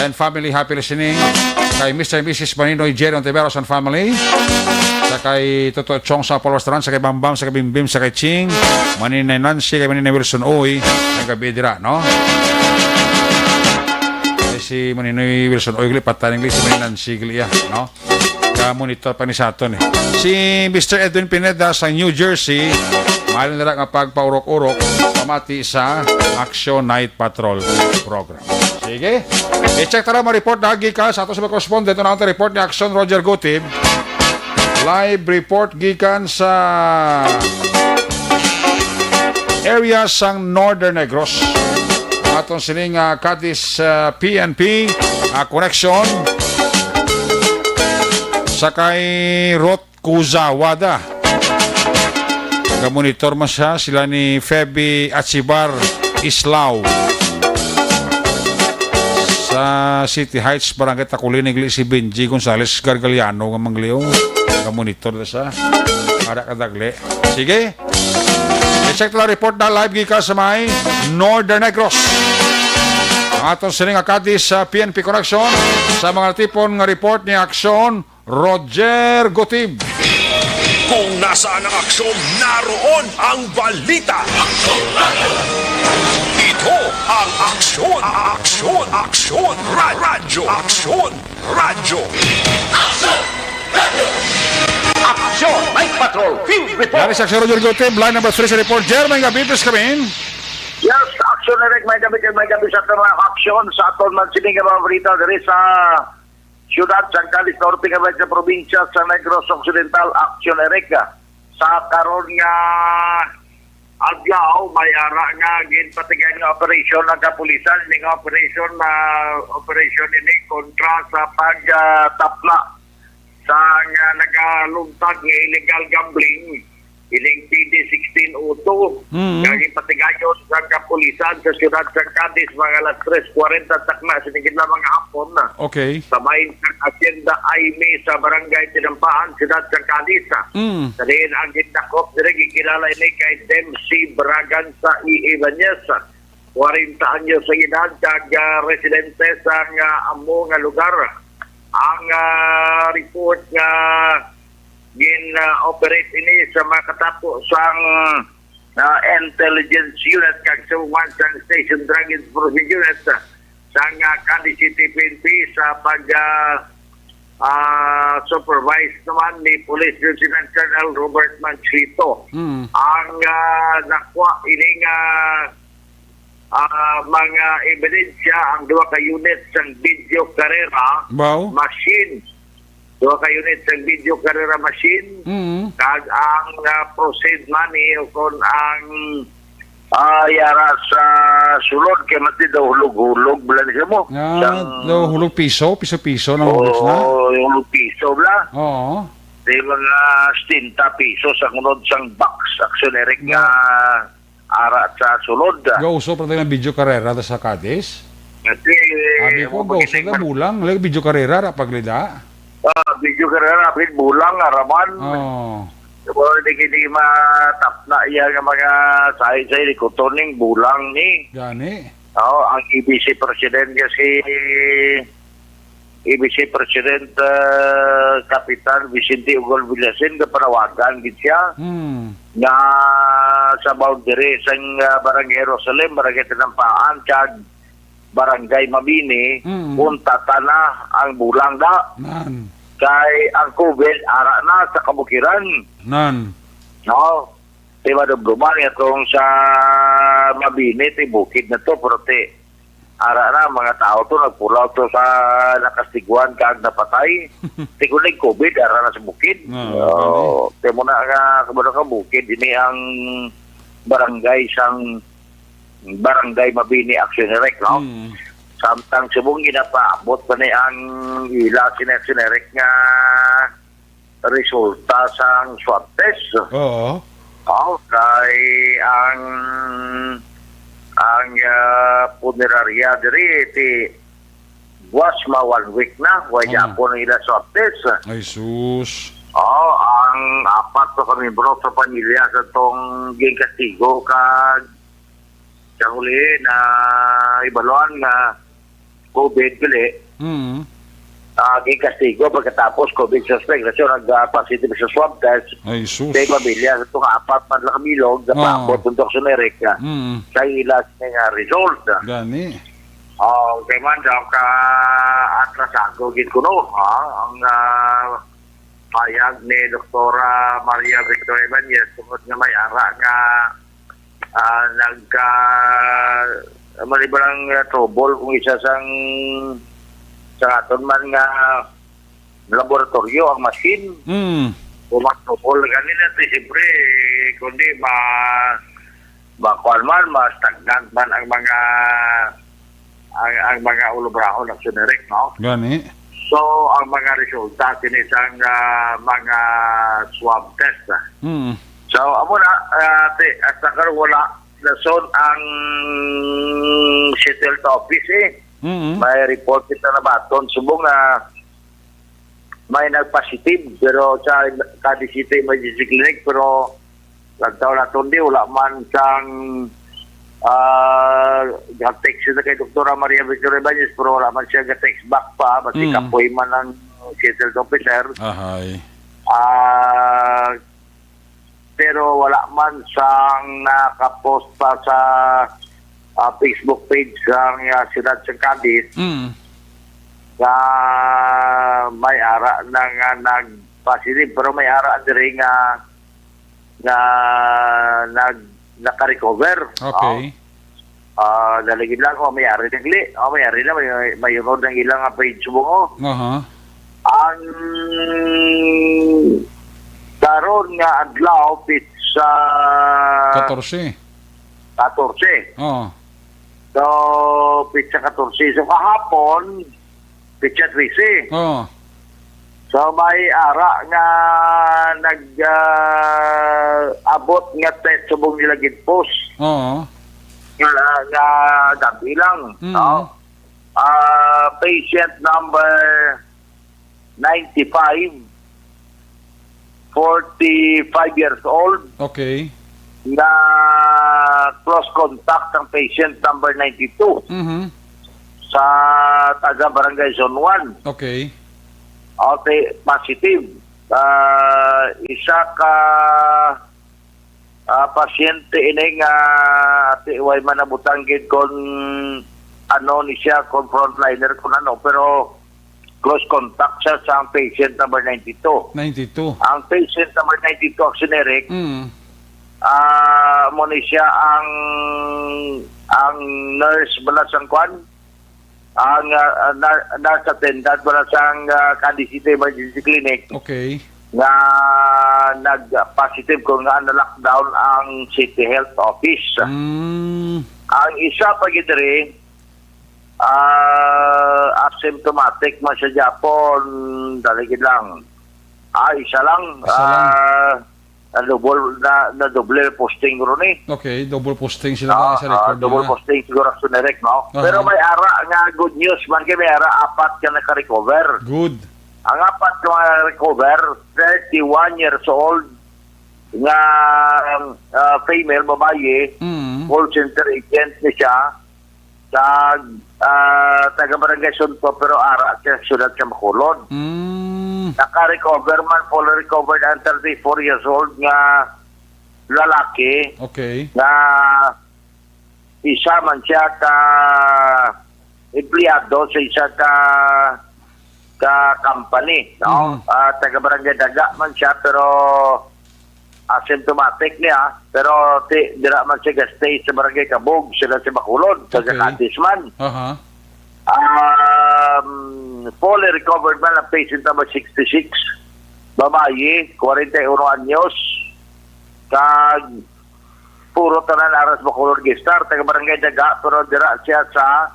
and family, happy listening. Kay Mister and Missus Maninoy Jerry Ontiveros and family. Sa kay Toto Chong sa Paul Restaurant, sa kay Bambam, sa kay Bimbim, sa kay Ching, Maninay Nancy, kay Maninay Wilson Uy, ang gabi dira, no? Kay si Maninoy Wilson Uy, gali, patay na gali si Maninay Nancy, gali, ah, no? Ka-monitor pa ni sa aton, eh. Si Mister Edwin Pineda sa New Jersey, maayo na nga pagpaurok-urok, pamati sa Action Night Patrol Program. Sige. I-check tara, ma-report na gikan sa ato sa mga correspondent. Una ang report ni Action Roger Gutib. Live report gikan sa area sang Northern Negros. Aton sining, ah, Cadiz, ah, P N P, ah, connection. Sa kay Ruth Kuzawada. Ga-monitor man siya, sila ni Feby Achibar Islao. Sa City Heights, Barangay Taculing, gali si Benji Gonzales Gargaliano nga mangliw. Ga-monitor na siya. Ara ka dagli. Sige. I-check na report na live gikan sa may Northern Negros. Ang aton sining nga Cadiz sa P N P Connection sa mga natipon nga report ni Action Roger Gutib. Kung nasaan ang aksyon, naroon ang balita. Ito ang Aksyon, Aksyon, Aksyon, Ra-, Radyo, Aksyon, Radyo. Aksyon Night Patrol Field Report. Dari sa Aksyon Roger Gutib, line number three sa report. Jer, may gabi, please come in. Yes, Aksyon Eric, may gabi, may gabi sa aton mga aksyon, sa aton man sining nga mga balita diri sa siyudad sang Cadiz Norte, nga sa probinsya sa Negros Occidental. Aksyon Eric, sa karon nga adlaw, may ara nga ginpatigayon nga operasyon ang kapulisan. Ini nga operasyon na operasyon ini kontra sa pagtapla sa nga nagaluntad nga illegal gambling, ining P D sixteen oh two. Mm. Nga ginpatigayon sa kapulisan sa siyudad sa Cadiz mga alas tres kwarenta takna sa tigid lamang nga hapon na. Okay. Sa bahin sa Hacienda Aime sa Barangay Tinampaan, siyudad sa Cadiz. Mm. Sa diin ang gindakop diri, gikilala ini kay Dempsey Braganza E. Ibanez, kwarenta anyos sa edad, kag, ah, residente sa nga amo nga lugar. Ang, ah, report nga gin, ah, operate ini sa makatapo sang, ah, intelligence unit kag sa uwan sang Station Drug Enforcement Unit, ah, sang, ah, Cadiz City P N P sa pag, ah, ah, supervise naman ni Police Lieutenant Colonel Robert Manchito. Mm. Ang, ah, nakuha ini nga, ah, mga ebidensya, ang duha ka unit sang video karera Wow. machine, duha ka unit sang video karera machine, Mm. kag ang, ah, proceed money o kon ang Ah, yara sa sulod kay mati daw hulog-hulog bala ni mo. Ah, sang daw hulog piso, piso-piso na hulog na. Oo, yung hulog piso bala. Oo. Di mga setenta piso sa kunod sang box, Action Eric, nga ara sa sulod. Gauso pa tayo ng video karera ta sa Cadiz. Kasi, abi ko, amo gauso gini na man bulang. Like, video karera, ra paglida. Ah, video karera, abi bulang, araman. Oo. Pero di kini matapna iya nga mga sahi-sahi, di ko tuning bulang ni. Gani. Oo, ang E B C president nga si E B C President, ah, Kapitan Vicente Ugol Villasin, nga panawagan gid siya Hmm. nga sa boundary sang, ah, Barangay Jerusalem, Barangay Tinampaan, kag Barangay Mabini, Mm. kung tatana ang bulang da. Nan. Kay ang COVID, ara na sa kabukiran. Nan. No? Di ba, dumduman nga tong sa Mabini, ti bukid na to, pero ti, ara na, mga tao to, nagpulaw to sa nakastiguan kag napatay. Ti kung nag-COVID, ara na sa bukid. Ah, Oo. okay. Kaya mo na nga, kamo na ka bukid, ini ang barangay sang Barangay Mabini Action Direct, no? Mm. Samtang subong ginapaabot pa ni ang ila, sina Action Direct nga resulta sang swab test. Oo. Oh, kay ang, ang, ah, punerarya diri ti buwas ma one week na, way Oo. gyapon ang ila swab test. Ay, sus. Oh, ang apat to ka miyembro sa pamilya sa tong ginkastigo kag sa huli na ibaluan nga COVID gali. Mm. Ah, ginkastigo pagkatapos COVID suspect. Kasi nag, ah, positive sa swab test. Ay, sus. Sa pamilya, sa itong apat man lang bilog, Oo. napaabot ng Doktor Eric, ah, Mm. sa ila nga result. Gani. Oh, kay man daw ka atrasado gid kuno, ha? Ang, ah, payag ni Doktora Maria Victoria Ibanez tungod nga may ara nga, ah, nagka-, mali ba lang, ah, trouble kung isa sang, sa aton man nga laboratorio ang machine. Mm. Kung mas trouble kanina, ti, siyempre, kundi ma-, makuan man, ma-stagnant man ang mga, ang, ang mga ulubrahon, Action Eric, no? Gani. So, ang mga resulta kini sang, ah, mga swab test, ah. Mm. So, amo na, ah, ti, hasta karon wala nasod ang City Health Office, eh. Mm. May report kita nabaton. Subong na may nagpositive, pero sa Cadiz City Emergency Clinic, pero nagtaw na tundi, wala man sang, ah, ga-text na kay Doktora Maria Victoria Ibanez, pero wala man siya ga-text back pa, basi Mm. kapoy man ang City Health Officer. Ahay. Ah, pero wala man sang nakapost pa sa, ah, Facebook page sang, ah, siyudad sa Cadiz Mm. nga may ara na nga nag-positive, pero may ara diri nga, nga nag-, naka-recover. Okay. Ah, dalagin lang kung may ari nagli. Oh, may ari na, may, may unod ang ilang nga page mo, oh. Aha. Ang karon nga adlaw, pitsa Katorse. katorse. Oo. So, pitsa katorse. So, kahapon, pitsa trese. Oo. So, may ara nga nag, ah, abot nga test subong nila gid post. Oo. Nga, nga gabi lang, Mm. no? Ah, patient number ninety-five, forty-five years old, Okay. na close contact ang patient number ninety-two Mhm. sa taga Barangay Zone one. Okay. Okay, positive. Ah, isa ka, ah, pasyente ini nga, ti, way man nabutang gid kon ano ni siya, kon frontliner, kon ano, pero close contact siya sa patient number ninety-two. Ninety-two. Ang patient number ninety-two, Action Eric, Mm. ah, mo ni siya ang, ang nurse bala sang kwan, ang, ah, na-, nurse attendant bala sang, ah, Cadiz City Emergency Clinic. Okay. nga nag-positive ko nga na-lockdown ang City Health Office. Mm. Ang isa pa gid diri, ah, asymptomatic man siya gyapon, dali gid lang. Ah, isa lang. Isa lang. Ah, na-double, na, na-double posting ron eh. Okay, double posting sila, ah, sa record, ah, double nila. Posting siguro sa Sunirec, no? Aha. Pero may ara nga good news man kay may ara apat ka naka-recover. Good. Ang apat ka mga recover, thirty-one years old, nga, ah, female, babayi, mm, call center agent ni siya, sa, ah, taga Barangay Sunto, pero ara siya sa siyudad sa Bacolod. Mm. Naka-recover man, fully recovered ang thirty-four years old nga lalaki. Okay. Nga isa man siya ka empleyado sa isa ka, ka company, no? Mhm. Ah, taga Barangay Daga man siya, pero asymptomatic niya, pero ti-, dira man siya ga-stay sa Barangay Kabog, sila sa Bacolod, taga, okay, Cadiz man. Aha. Um, fully recovered man ang patient number sixty-six, babayi, forty-one anyos, kag puro tanan aras Bacolod Gistar, taga Barangay Daga, pero dira siya sa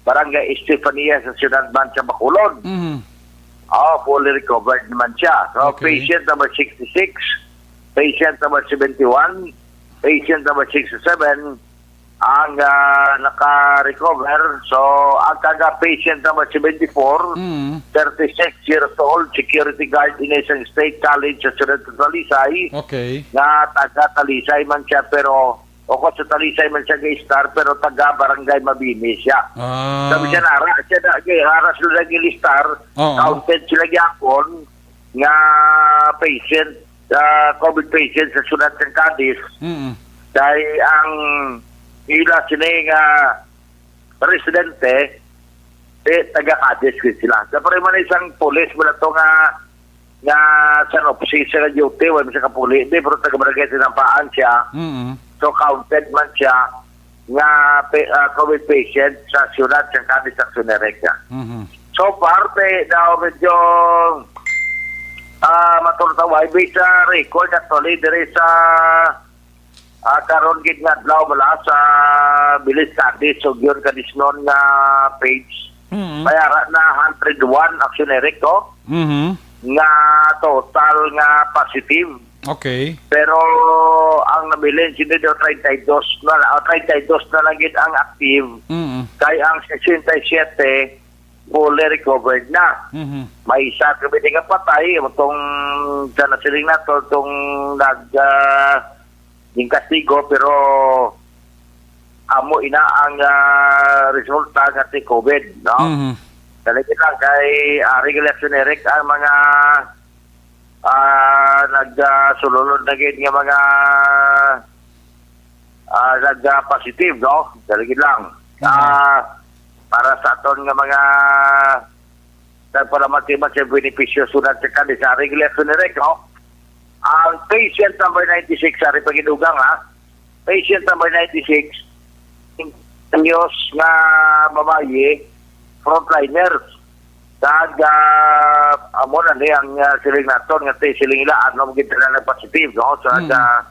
Barangay Estefania sa siyudad man sa Bacolod. Mhm. Oh, fully recovered naman siya. So, okay, patient number sixty-six, patient number seventy-one, patient number sixty-seven, ang, ah, naka-recover. So, ang taga patient number seventy-four, mm, thirty-six years old, security guard ini sa State College sa siyudad sa Talisay. Okay. Nga taga Talisay man siya, pero o kung sa Talisay man siya ga-stay, pero taga Barangay Mabini siya. Ah. Sabi siya, nara siya na, ara sila nag-stay, oo, counted sila gyapon nga patient, ah, COVID patient sa siyudad sa Cadiz. Mm. Dahil ang ila sini nga residente, eh, taga Cadiz gid sila. Sa pareho man isang pulis, wala to nga, nga sa nopsi siya nga duty, wala siya kapuli. Di, pero taga Barangay Tinampaan siya. Mm. So, counted man siya nga pe-, ah, COVID patient sa siyudad sa Cadiz, sa Sunirec. Mhm. So far, pe, daw medyo, ah, maturtaway, based sa record, actually, diri sa, ah, karon gid nga adlaw, wala sa Bilis Cadiz, so yun, Cadiznon nga page. Mhm. Kaya ra na hundred one, Action Eric, ko, mhm, nga total nga positive. Okay. Pero ang nabilin, sino daw, treinta y dos na la-, o, treinta y dos na lang gid ang active. Mm. Kay ang sesenta y siyete fully recovered na. Mhm. May isa ka bini nga patay, itong sa nasiling nato, itong nag, ah, yung kastigo, pero amo ina ang, ah, resulta nga ti COVID, no? Mhm. Dali lang kay, ah, regulation, Eric, ang mga ah, nag, ah, sululod na gid nga mga, ah, nag, ah, positive, no? Dali gid lang. Mhm. Ah, para sa aton nga mga nagpalamatiman sa benepisyo sunod sa kani sa regular Sunirek, no? Ang patient number ninety-six, ari pa gidugang, ha? Patient number ninety-six, anyos nga babayi, frontliner. Kag, ah, amo na ni ang, ah, siling naton nga ti-, siling ila, ano, gid na nag-positive, no? Sa, mm, sa,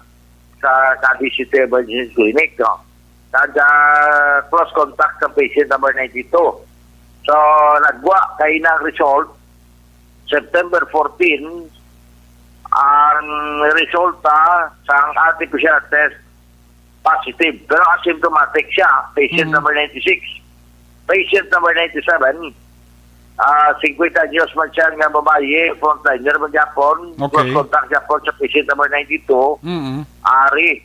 sa Cadiz City Emergency Clinic, no? Kag, ah, close contact sa patient number ninety-two. So, nagwa kay na ang result, September fourteen, ang resulta sang R T P C R test positive. Pero asymptomatic siya, patient, mhm, number ninety-six. Patient number ninety-seven, ah, fifty anyos man siya nga babayi, frontliner man gyapon, okay, close contact gyapon sa patient number ninety-two, mm, ari,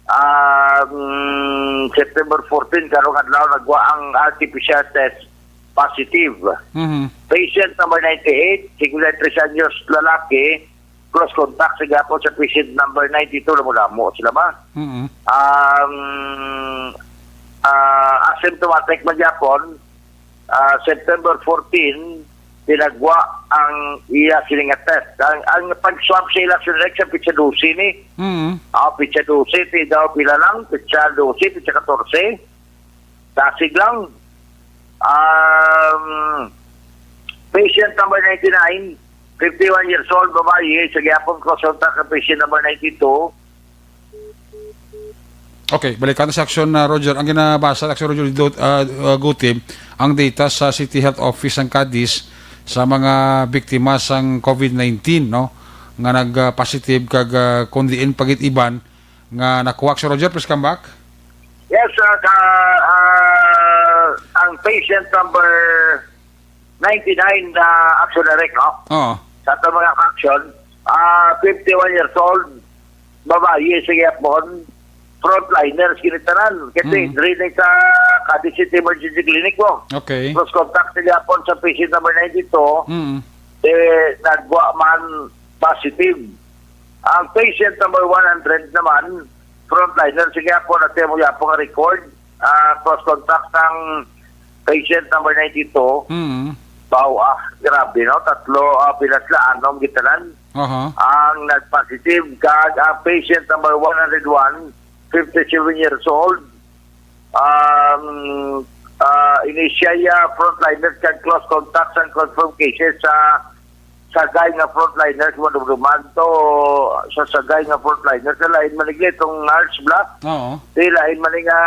ah, mm, September fourteen, karong adlaw, nagwa ang R T P C R test positive. Mhm. Patient number ninety-eight, fifty-three anyos, lalaki, close contact sa gyapon sa patient number ninety-two, lamo-lamo sila ba? Mm. Um, ah, asymptomatic man gyapon, ah, September fourteen, tinagwa ang iya sini nga test. Ang, ang pag-swab sa ila, Sunirek, sa pitsa dose ni. Mm. Ah, pitsa dose, ti daw pila lang, pitsa dose, pitsa katorse. Dasig lang. Um, patient number ninety-nine, fifty-one years old, babayi, sa gihapon close contact sa patient number ninety-two. Okay, balikan sa aksyon na, Roger. Ang ginabasa sa aksyon, Roger, Dot, ah, ah, Guti, ang data sa City Health Office sang Cadiz sa mga biktima sang COVID nineteen, no, nga nag-positive kag, ah, kung diin pa gid iban nga nakuha. So, Roger, please come back. Yes, uh, ka, uh, ang patient number ninety-nine na action direct, no? Oo. Sa ato mga action, ah, fifty-one years old, babayi sa gihapon, frontliners kini tanan. Kasi Mm. diri sa Cadiz City Emergency Clinic mo. Okay. Close contact sa gihapon sa patient number ninety-two, Mm. eh, nagwa man positive. Ang patient number one hundred naman, frontliner, sa gihapon, natin mo gihapon nga record, ah, close contact sang patient number ninety-two. Mm. Wow, ah, grabe, no? Tatlo, ah, pila sila, anom gitanan Aha. ang nag-positive. Kag ang patient number one hundred one, fifty-seven years old, um, ah, ini siya ya frontliner kag close contact sang confirmed cases sa Sagay nga frontliners, madumduman to sa Sagay nga frontliners. Sa lain man igli itong Nars Black. Oo. Di lain man nga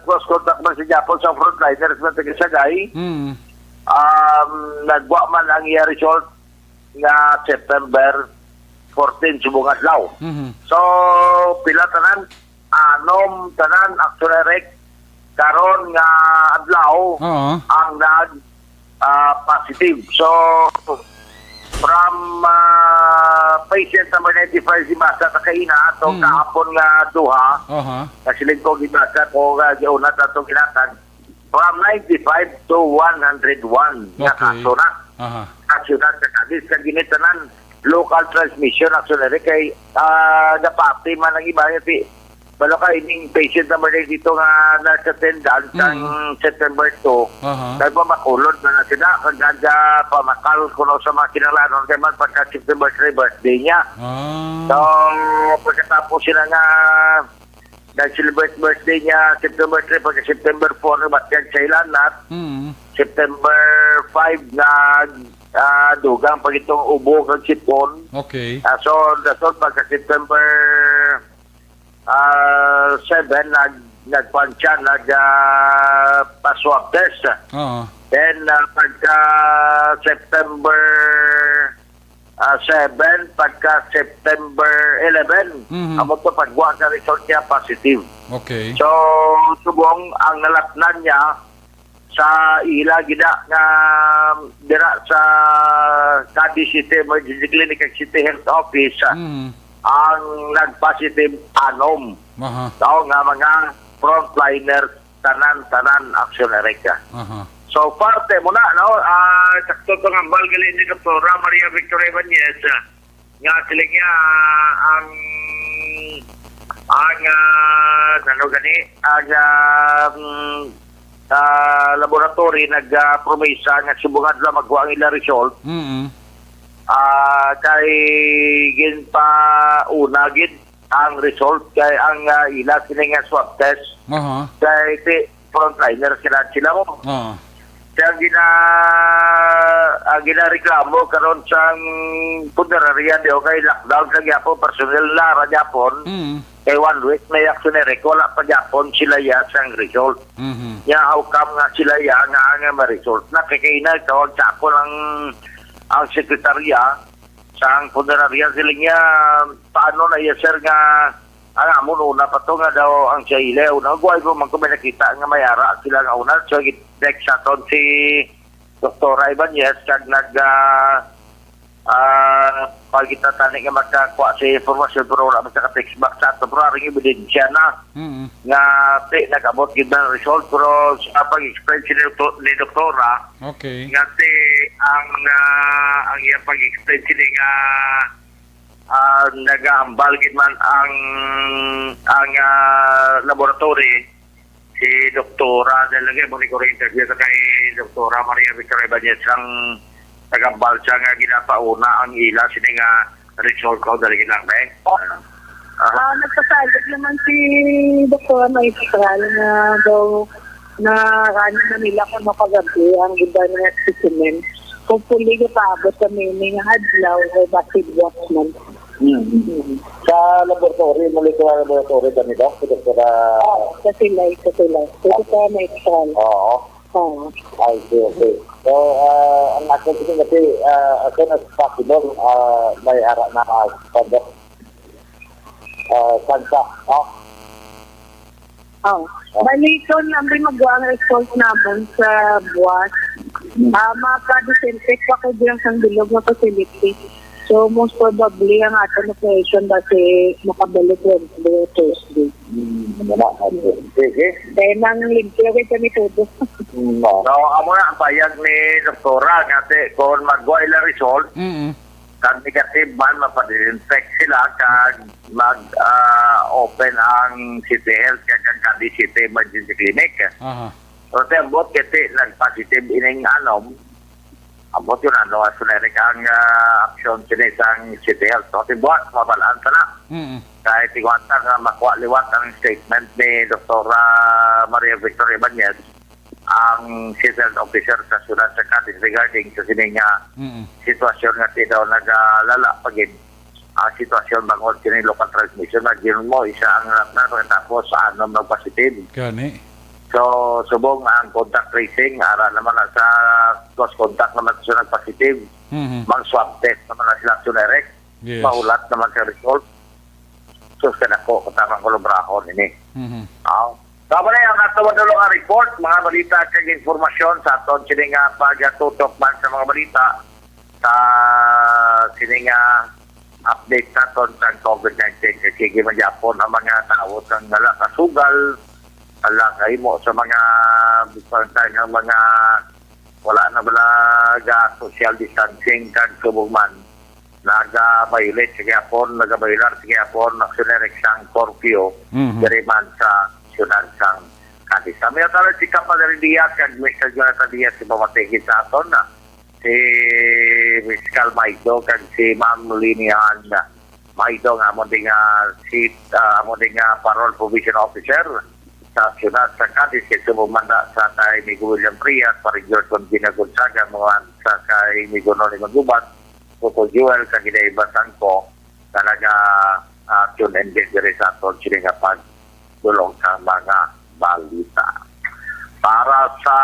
close contact man sa Japon sa frontliners man taga Sagay. Mm. Um, nagwa man ang iya result nga September fourteen, subong adlaw. Mhm. So, pila tanan? Anom tanan, Action Direct, karon nga adlaw Oo. ang nag, ah, positive. So, from, ah, patient number ninety-five, si Basa sa kaina, to Mm. kahapon nga duha, Aha. nasiling ko, gibasa ko, nga giunat atong ginatag, from ninety-five to one hundred one nga Okay. kaso na. Aha. Kaso na sa Cadiz, sa ginitanan, local transmission, actually, kay, ah, napati man ang iba, ti, balo ka, ining patient number eight dito nga nurse attendant, Mm. ang September two, Aha. nagmamakulod na na sila, kag nagpamakal kuno sa mga kinalanon, kay man pagka September three, birthday niya. Ah. So, pagkatapos sila nga nag-celebrate birthday niya, September three, pagka September four, nabatyag sa Ilanat. Mm. September five, nag, ah, dugang pa gitong ubo kag sipon. Okay. Ah, so, dason pagka September, ah, seven, nag, nagkuan siya, nag, ah, pa-swab test. Oo. Then, ah, pagka September, ah, seven, pagka September eleven, Mhm. amo to pagwa sa result niya, positive. Okay. So, subong ang nalatnan niya sa ila gida nga dira sa Cadiz City Emergency Clinic ag City Health Office, Mhm. ang nag-positive anom. Aha. Tao nga mga frontliner, tanan-tanan aksyon na rin ka. Aha. So, parte mo na, no? Ah, sakto to nga hambal gali ni Doktora Maria Victoria Ibanez, ah, nga sila niya, ah, ang, ang, ah, ano gani, ang, ah, mm, ah, laboratory nag, ah, promisa nga subong adlaw magkuha ang ila result. Mm-mm. Ah, kay ginpauna gid ang result kay ang, ah, ila sini nga swab test. Aha. Kay ti frontliner sila, sila mo. Oo. Kaya ang gina-, ang ginareklamo karon sang punerarya di, okay, lockdown sa gyapon, personnel na ra gyapon. Mm. Kay one week may action na, wala pa gyapon sila ya sang result. Mhm. Nya, how come nga sila ya nga, nga ma-result na? Kay kaina tawag sa ako ang, ang sekretarya sang punerarya, sila niya, paano na iya, sir, nga ang amon una pa to nga daw ang siya ilaw. Nagway ko man ko may nakita nga may ara sila nga una. So, text sa aton si Doktora Ibanez, kag nag, ah, ah, pagkita tani nga makakuha sa informasyon, pero wala man sa ka-text back sa ato. Pero aring ebidensya na Mm. nga ti nag-abot gid na result, pero sa pag-explain si doktor, ni doktora, Okay. nga ti ang, ah, ang iyang pag-explain sini nga, ah, nagahambal gid man ang, ang, ah, laboratory, si Doktora, dahil lagi mo ni ko interview sa kay Doktora Maria Victoria Ibanez ang nagahambal siya nga ginapauna ang ila sini nga result ko dali lang, eh. Ah. Ah, nagpasayag naman si Doktora Maestral na daw na kanin na nila kung makagabi ang iba na specimen. Hopefully, ipaabot kami ini nga adlaw kay basin buwas man. Hmm. Sa laboratory, molecular laboratory kami, Doc? Sa doktora? Oo, sa silay, sa silay. Dito sa Metron. Oo. Oo. I see, okay. So, ah, ang ato kasi, kasi, ah, as soon as possible, ah, may ara na, ah, sa doc-, ah, Santa, no? Oh. Bali, ito lang rin magwa ang result naman sa buwas. Hmm. Ah, mapa-disinfect pa ko diyan sa bilog nga facility. So, most probably, ang aton operation basi makabalik Wednesday o Thursday. Hmm, wala. Sige. Kaya nang limpyo kita ni todo. Hmm, no. So, amo na ang pahayag ni Doktora, nga si, kung magwa ila result, Mm-mm. kag negative man, mapa-disinfect sila, kag mag, ah, open ang City Health kag ang Cadiz City Emergency Clinic. Aha. Pero ti ambot kasi nag-positive ining anom, ambot yun, ano, as generic ang, ah, aksyon sini sang City Health. So, ti buwas, mabalaan ta na. Mm-mm. Kay tiguwanta nga makuha liwat ang statement ni Doktora Maria Victoria Ibanez, ang City Health Officer sa siyudad sa Cadiz, regarding sa sini nga Mm-mm. sitwasyon nga ti daw nagalala pa gid ang sitwasyon bangod kini local transmission. Nga yun mo, isa ang nagtapos sa anom nag-positive. Gani. So, subong ang contact tracing, ara naman na sa close contact naman sa nag-positive. Mhm. Mag-swab test naman na sila generic. Yes. Mahulat naman sa result. So, sa dako, katamang kulubrahon ini. Mhm. Aw. Tama na ang ato madulong nga report, mga balita kag informasyon sa aton sini nga pagatutok man sa mga balita sa sini nga update naton sa COVID nineteen. Kay sige man gyapon ang mga tawo nga wala kasugal, wala kahimo sa mga butang nga mga wala na bala ga social distancing kag subong man naga-violate sa gyapon, naga-violar sa gyapon, actually, sang curfew, Mhm. diri man sa siyudad sang Cadiz. Sa mga tala, si Kapadre Diaz kag Mister Jonathan Diaz, si pamatigid sa aton na si Miss Cal Maido kag si Ma'am Linian Maido nga amo din nga si, ah, amo din nga parole probation officer sa siyudad sa Cadiz, kay subong man na sa kay Migo William Frias, Pare George Convina Gonzaga, mga sa kay Migo Noli Magubat, Toto Joel, kag Inday Basangko, talaga, ah, tune in din diri sa aton sini nga pagdulong sa mga balita. Para sa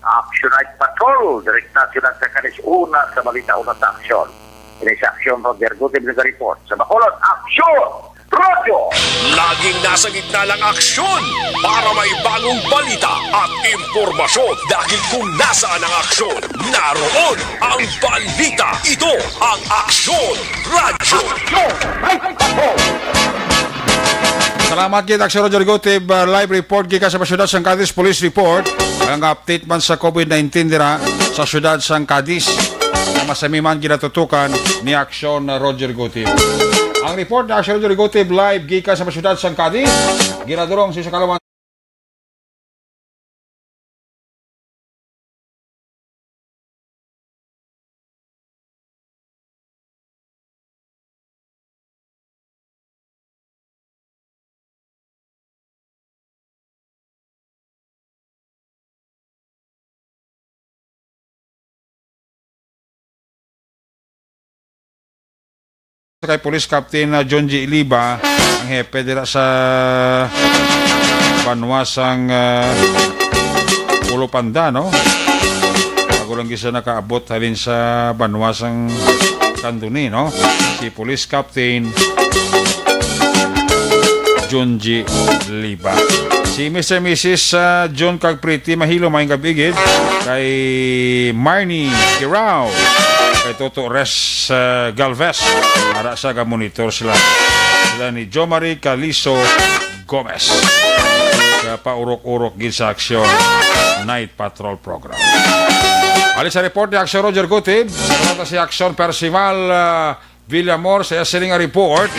Action Night Patrol, direkta sila sa Cadiz, una sa balita, una sa aksyon. Ini sa aksyon, Roger Gutib nag-report. Sa Bacolod, Aksyon! Radyo! Laging nasa gitna ng aksyon para may bagong balita at impormasyon, dahil kung nasaan ang aksyon, naroon ang balita. Ito ang Aksyon Radyo. Salamat gid, Aksyon Radyo Rigotib, uh, live report gikan sa syudad sang Cadiz. Police report ang update man sa COVID nineteen dira sa syudad sang Cadiz, nga masami man ginatutukan ni Aksyon Roger Gutib. Ang report ni Aksyon Roger Gutib live gikan sa syudad sang Cadiz, ginadurong sa isa ka kay Police Captain, uh, John G. Liba, ang hepe dira sa banwa sang, uh, Ulupanda, no? Bago lang gisa nakaabot halin sa banwa sang Candoni, no? Si Police Captain John G. Liba. Si Mister Missus, uh, John kag Pretty Mahilo, maayong gab-i gid. Kay Marnie Kirao, kay Toto Res, uh, Galvez, para sa ga-monitor sila. Sila ni Jomari Caliso Gomez. Kaya paurok-urok gid sa aksyon, Night Patrol Program. Alis sa report ni Aksyon Roger Gutib, sa si Aksyon Percival, uh, Villamor sa iya sining report.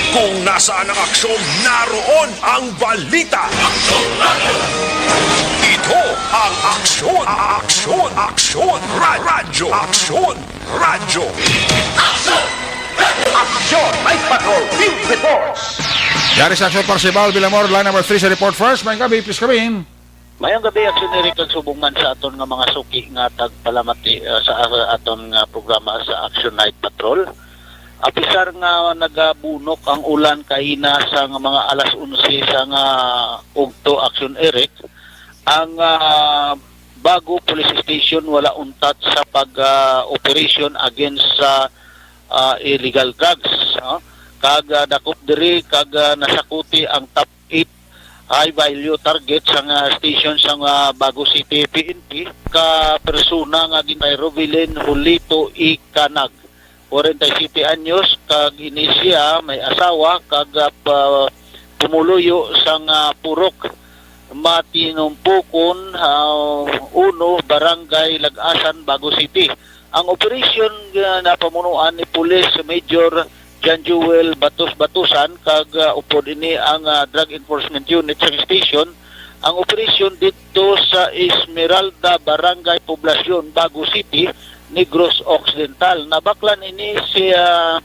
Kung nasaan ang aksyon, naroon ang balita. Ito ang Aksyon, Aksyon, Aksyon, Ra-, Radyo, Aksyon, Radyo. Aksyon, may patrol, field reports. Yari sa Aksyon Percival Villamor, line number three sa report first. Maayong gab-i, please come in. Mayong gabi, Action Eric, kag subong man sa aton nga mga suki nga tagpalamati, ah, sa, ah, aton nga programa sa Action Night Patrol. Apisar nga nagabunok ang ulan kaina sa nga mga alas onse sa nga ugto, Action Eric, ang, ah, Bago Police Station wala untat sa pag, ah, operation against sa, ah, illegal drugs, no? Kag, ah, dakop diri kag, ah, nasakuti ang top eight high value target sa nga station sa nga Bago City P N P ka persona nga gin-, kay Rovelin Julito Ikanag, forty-seven anyos, kag ini siya may asawa kag, ah, pa-, pumuluyo sa nga Purok Matinumpukon, ah, uno, Barangay Lagasan, Bago City. Ang operasyon, ah, napamunuan ni Police Major John Jewel Batos Batusan kag, ah, upod ini ang, ah, Drug Enforcement Unit sa station. Ang operasyon dito sa Esmeralda, Barangay Poblacion, Bago City, Negros Occidental. Nabaklan ini si, ah,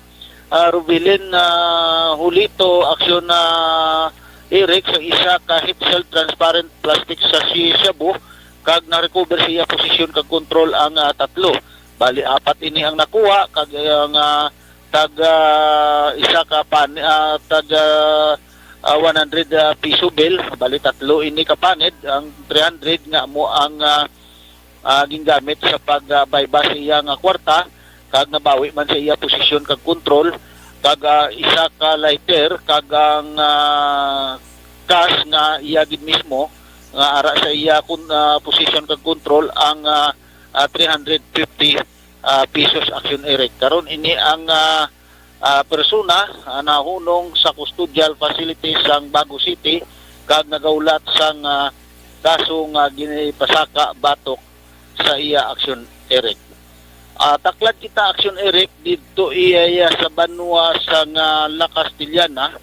ah, Rubilin, ah, Julito, Action, ah, Eric, sa isa ka heat-sealed transparent plastic sa si-, shabu, kag na-recover sa iya posisyon kag kontrol ang, ah, tatlo. Bali, apat ini ang nakuha, kag ang, ah, tag, ah, isa ka pan-, ah, tag, ah, ah, one hundred, ah, piso bill, bali, tatlo ini ka panid, ang three hundred nga amo ang, ah, ah, gingamit sa pag, ah, bayba sa iya nga kwarta, kag nabawi man sa iya posisyon kag kontrol, kag, ah, isa ka lighter, kag ang, ah, cash nga iya gid mismo, nga ara sa iya kun-, ah, posisyon kag kontrol ang, ah, ah, three hundred fifty, ah, pesos, Action Eric. Karon ini ang, ah, ah, persona, ah, nahunong sa custodial facility sang Bago City kag nagahulat sang, ah, kaso nga ginipasaka batok sa iya, Action Eric. Ah, taklad kita, Action Eric, didto iya, iya sa banwa sang, ah, La Castellana,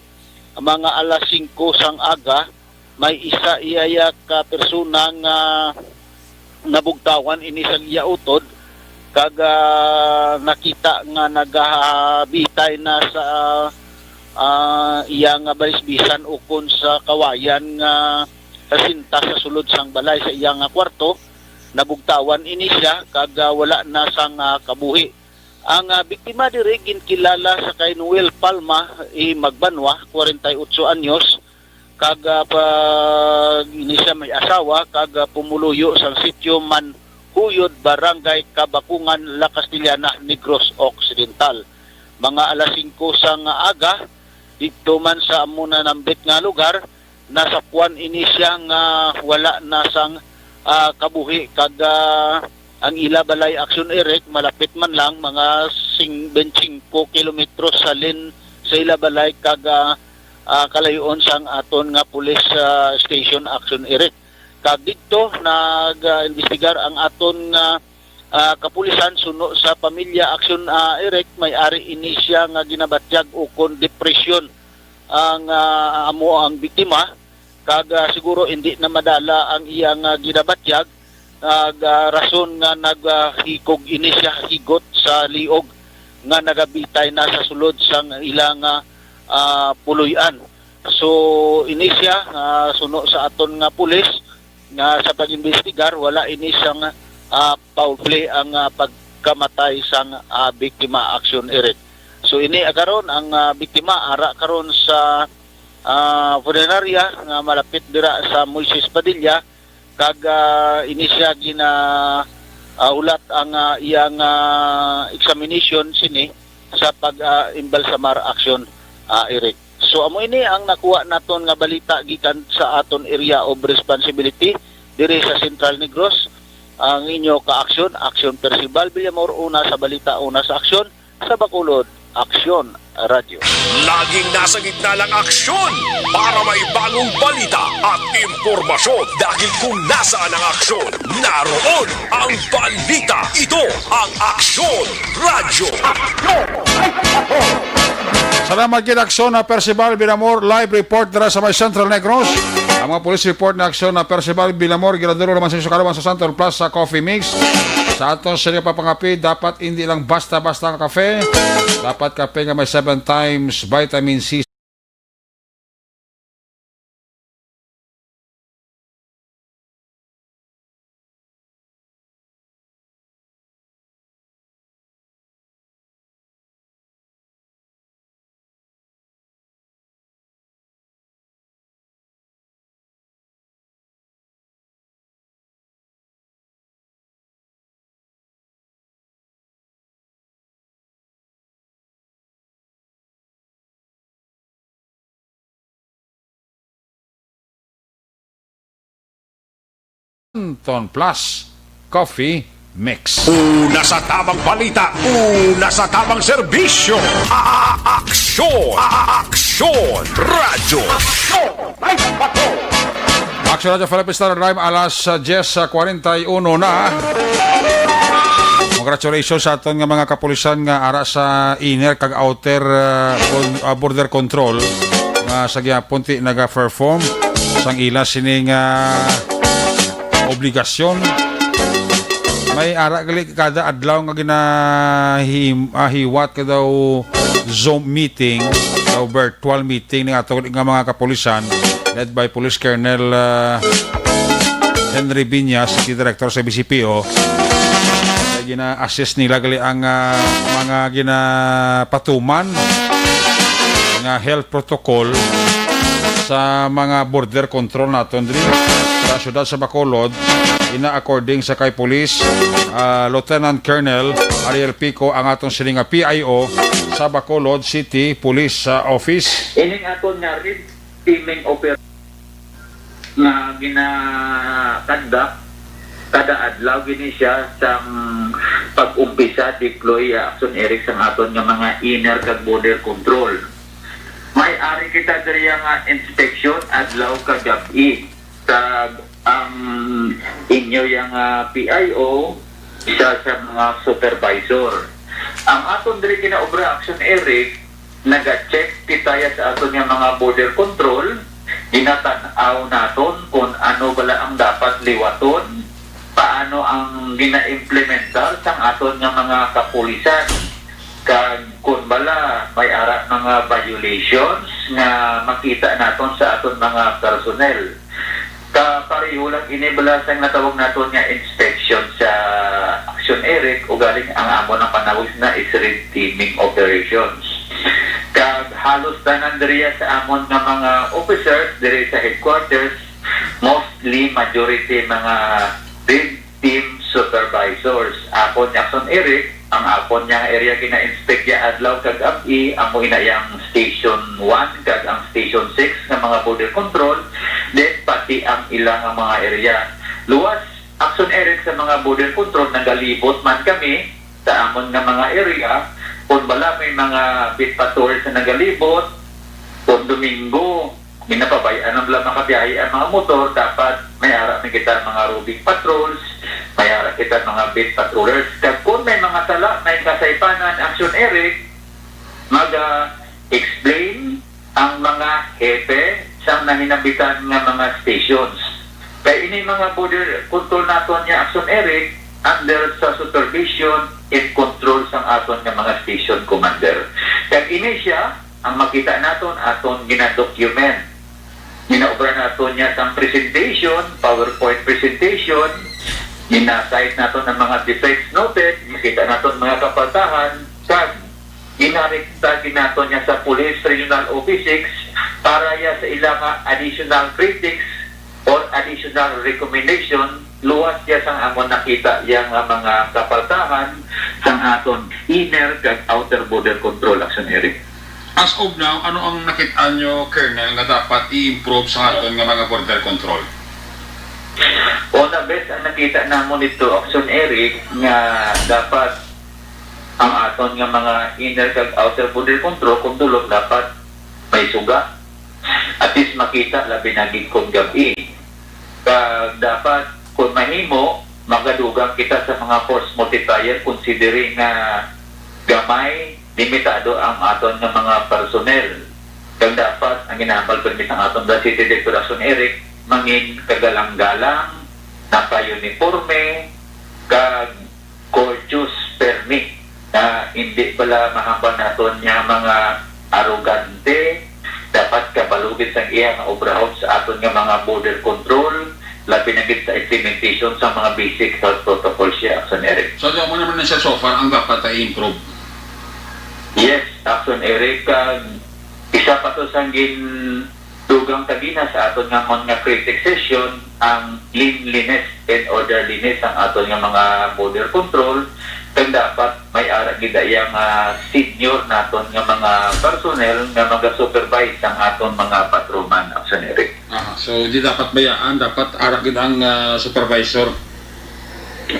mga alas singko sang aga, may isa iya, iya ka persona nga nabugtawan ini sa iya utod, kag, ah, nakita nga nagabitay na sa, ah, iya nga balisbisan ukon sa kawayan nga sa sinta sa sulod sang balay sa iya nga kwarto. Nabugtawan ini siya kag, ah, wala na sang, ah, kabuhi. Ang, ah, biktima diri ginkilala sa kay Noel Palma I. Magbanwa, forty-eight anyos, kag, ah, pa, ini siya may asawa, kag, ah, pumuluyo sang sitio Manhuyod, Barangay Kabakungan, La Castellana, Negros Occidental. Mga alas singko sang aga, didto man sa amo na nambit nga lugar, nasapwan ini siya nga wala na sang, ah, kabuhi, kag, ah, ang ila balay, Action Eric, malapit man lang, mga sing-, twenty-five kilometros halin sa ila balay, kag, ah, ah, kalayo-on sang aton nga police, ah, station, Action Eric. Kag didto nag, ah, imbestigar ang aton nga, ah, kapulisan suno sa pamilya, Action, ah, Eric, may ari ini siya nga ginabatyag ukon depresyon ang, ah, amo ang biktima, kag, ah, siguro hindi na madala ang iyang, ah, ginabatyag, kag, ah, rason nga nag, ah, hikog ini siya, higot sa liog nga nagabitay na sa sulod sang ilang, ah, ah, puloy-an. So, ini siya, ah, suno sa aton nga pulis, nga sa pag-imbestigar, wala ini sang, ah, foul play ang, ah, pagkamatay sang, ah, biktima, Action Eric. So, ini, ah, karon ang, ah, biktima ara karon sa, ah, funeraria nga malapit dira sa Moises Padilla, kag, ah, ini siya gina, ah, hulat ang, ah, iyang, ah, examination sini sa pag, ah, imbalsamar, Action, ah, Eric. So, amo ini ang nakuha naton nga balita gikan sa aton area of responsibility diri sa Central Negros. Ang inyo ka-aksyon, Action Percival Villamor, una sa balita, una sa aksyon, sa Bacolod, Aksyon Radyo. Laging nasa gitna ng aksyon para may bagong balita at impormasyon. Dahil kung nasaan ang aksyon, naroon ang balita. Ito ang Aksyon Radyo. Salamat gid, Aksyon na Percival Binamor, live report dira sa may Central Negros. Ang mga police report na Aksyon na Percival Binamor, ginadulog naman sa inyo sa kaluman sa Santon Plaza Coffee Mix. Sa aton sa inyo papangapi, dapat hindi lang basta-basta nga kape. Dapat kape nga may seven times vitamin C. Anton Plus Coffee Mix. Una sa tamang balita, una sa tamang serbisyo. A-, a-, aksyon! A-, a-, aksyon! Radyo Aksyon! Aksyon Radyo Philippine Standard Time, alas, ah, diyes, ah, kwarenta y uno na. Congratulations sa aton nga mga kapulisan nga ara sa inner kag outer, ah, con-, ah, border control nga sa gihapon ti naga-perform sang ila sining, ah, obligasyon. May ara gali kada adlaw nga ginahim-, ah, hiwat ka daw Zoom meeting, daw virtual meeting ning ato nga mga kapulisan, led by Police Colonel, ah, Henry Viñas, si Director sa B C P O. Kaya gina-assist nila gali ang, ah, mga ginapatuman nga health protocol sa mga border control naton diri sa siyudad sa Bacolod. Ina according sa kay Police, ah, Lieutenant Colonel Ariel Pico ang aton sini nga P I O sa Bacolod City Police, ah, Office. Ining aton nga red teaming operation nga gina-conduct kada adlaw gini siya sang pag-umpisa deploy, ah, Aksyon Eric, sang aton nga mga inner kag border control. May ari kita diri nga inspection adlaw kag gab-i, kag ang inyo yang, ah, P I O isa sa mga supervisor. Ang aton diri ginaobra, Aksyon Eric, naga-check kita ya sa aton nga mga border control, ginatan-aw naton kung ano bala ang dapat liwaton, paano ang gina-implementar sang aton nga mga kapulisan, kag kung bala may ara mga violations nga makita naton sa aton mga personnel. Kapareho lang ini bala sang natawag naton nga inspection sa Aksyon Eric, ugaling ang amon ang panawag na is red teaming operations. Kag halos tanan diriya sa amon nga mga officers diri sa headquarters, mostly majority mga red team supervisors. Akon ni Aksyon Eric, ang akon nga area gina-inspect ya adlaw kag gab-i, amo ina yang Station one kag ang Station six nga mga border control, then pati ang ila nga mga area. Luwas, Aksyon Eric, sa mga border control, nagalibot man kami sa amon nga mga area. Kung bala may mga beat patrols na nagalibot, kung Domingo, ginapabay-an na bala makabiyahe ang mga motor, dapat may ara man kita mga roving patrols, may ara kita mga beat patrollers. Kag kung may mga sala, may kasaypanan, Aksyon Eric, maga-explain ang mga hepe sa nahinabitan nga mga stations. Kay ini mga border control naton nga, Aksyon Eric, under sa supervision and control sang aton nga mga station commander. Kag ini siya ang makita naton, aton gina-document. Ginaobra naton niya sang presentation, PowerPoint presentation, gina-cite naton ang mga defects noted, makita naton mga kapaltahan, kag ginarekta gid naton niya sa Police Regional Office six para ya sa ila nga additional critics or additional recommendation, luwas ya sang amon nakita ya nga mga kapaltahan sang aton inner kag outer border control, Aksyon Eric. As of now, ano ang nakit-an nyo, Colonel, nga dapat i-improve sa aton nga mga border control? Una, best ang nakita namon dito, Aksyon Eric, nga dapat ang aton nga mga inner kag outer border control, kung dulom, dapat may suga. At least makita, labi na gid kung gab-i. Kag dapat, kung mahimo, magadugang kita sa mga force multiplier, considering nga gamay, limitado ang aton nga mga personnel. Kag dapat, ang ginahambal permi sang aton The City Director, Aksyon Eric, mangin kagalang-galang, naka-uniforme, kag courteous permi, nga hindi bala mahambal naton nga mga arogante. Dapat kabalo gid sang iya nga obrahon sa aton nga mga border control, labi na gid sa implementation sa mga basic health protocols siya, Aksyon Eric. So, amo naman na siya so far ang dapat ay improve. Yes, Aksyon Eric, kag isa pa to sang gin dugang tagina sa aton nga mga critic session ang cleanliness and orderliness ang aton nga mga border control, kag dapat may ara gid iya nga senior naton nga mga personnel nga maga-supervise ang aton mga patrolman, Aksyon Eric. Ah, so, di dapat bayaan, dapat ara gid ang, ah, supervisor.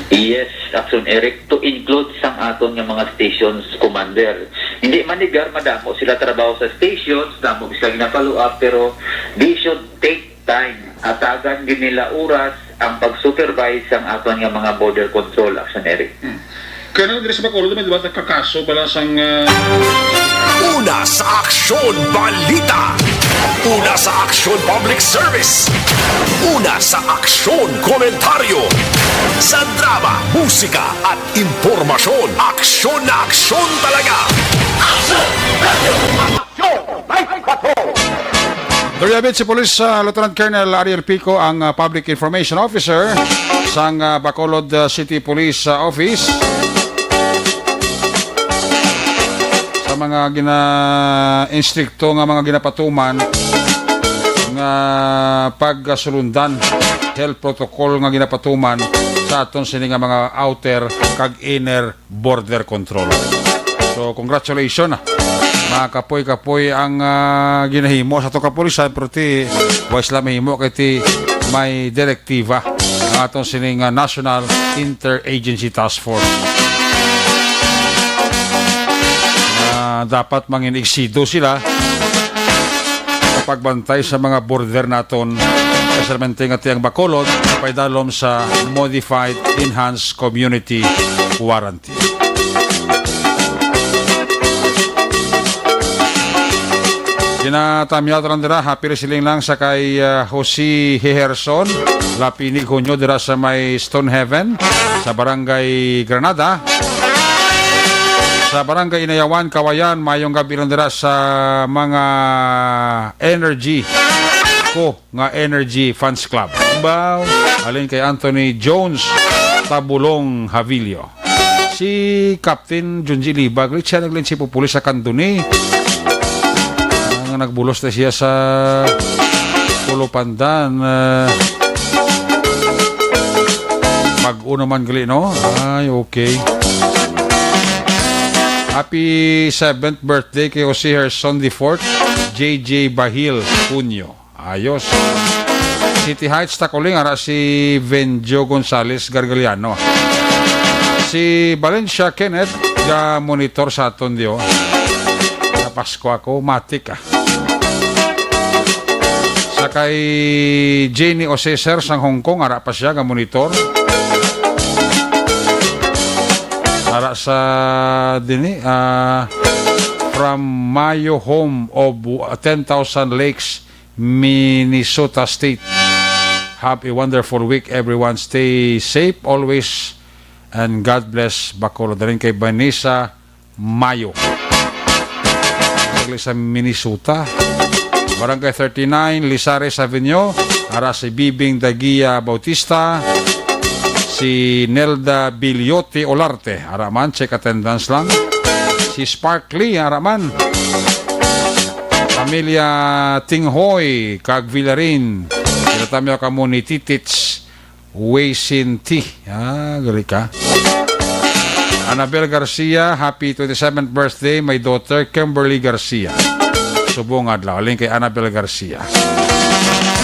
Yes, Action Eric, to include sang aton nga mga stations commander. Hindi man negar, madamo sila trabaho sa stations, damo sila gina-follow up, pero they should take time. Hatagan gid nila oras ang pag-supervise sang aton nga mga border control, Action Eric. Hmm. Kaya na diri sa Bacolod, may diba kakaso bala sang, ah, Una sa Aksyon Balita. Una sa Aksyon Public Service. Una sa Aksyon Komentaryo. Sa drama, musika, at impormasyon, aksyon na aksyon talaga. Aksyon! Aksyon! Live Patrol! Duryabi, si Police, ah, Lieutenant Colonel Ariel Pico ang, ah, Public Information Officer sang, ah, Bacolod, ah, City Police, ah, Office sa mga gina-, instrikto nga mga ginapatuman nga pagsulundan, health protocol nga ginapatuman sa aton sini nga mga outer kag inner border control. So, congratulations, ah. Mga kapoy-kapoy ang, ah, ginahimo sa atong kapulisan, pero ti, wa sila mahimo kay ti may direktiba ang aton sining, ah, National Interagency Task Force. Ah, dapat mangin-eksido sila sa pagbantay sa mga border naton, especialmente nga ti ang Bacolod, paidalom sa Modified Enhanced Community Quarantine. Ginatamyaw ta lang dira, happy resiling lang sa kay, ah, Jose Heherson Lapinig Hunyo dira sa may Stonehaven, sa Barangay Granada. Sa Barangay Inayawan, Kawayan, mayong gabi lang dira sa mga energy ko nga Energy Fans Club. Baw, halin kay Anthony Jones, Tabulong Havilio. Si Captain Junji Libag, siya naglin si Pupuli sa Kanduni. Ang nagbulos na siya sa Pulupandan. Ah, mag-o naman gali, no? Ay, okay. Happy seventh birthday kay Jose Herson the fourth, J J Bahil, Cunyo. Ayos. City Heights, Takuling, ara si Venjo Gonzales Gargaliano. Si Valencia Kenneth, ga monitor sa aton, di, oh. Sa Pasko ako, matik, ah. Sa kay Jenny Oseser sang Hong Kong, ara pa siya, ga monitor. Ara sa dini, ah, from Mayo Home of Ten Thousand Lakes, Minnesota State. Have a wonderful week, everyone. Stay safe always, and God bless Bacolod. Daling kay Vanessa Mayo. Taga sa Minnesota. Barangay thirty-nine, Lizares Avenue. Ara si Bibing Dagia Bautista. Si Nelda Bilyote Olarte. Ara man, check attendance lang. Si Sparkly, ara man. Pamilya Tinghoy kag Villarin. Ginatamyaw kamo ni Titits Wei Sin Ti. Ah, gali ka. Annabel Garcia, happy twenty-seventh birthday, my daughter, Kimberly Garcia. Subong adlaw, halin kay Annabel Garcia.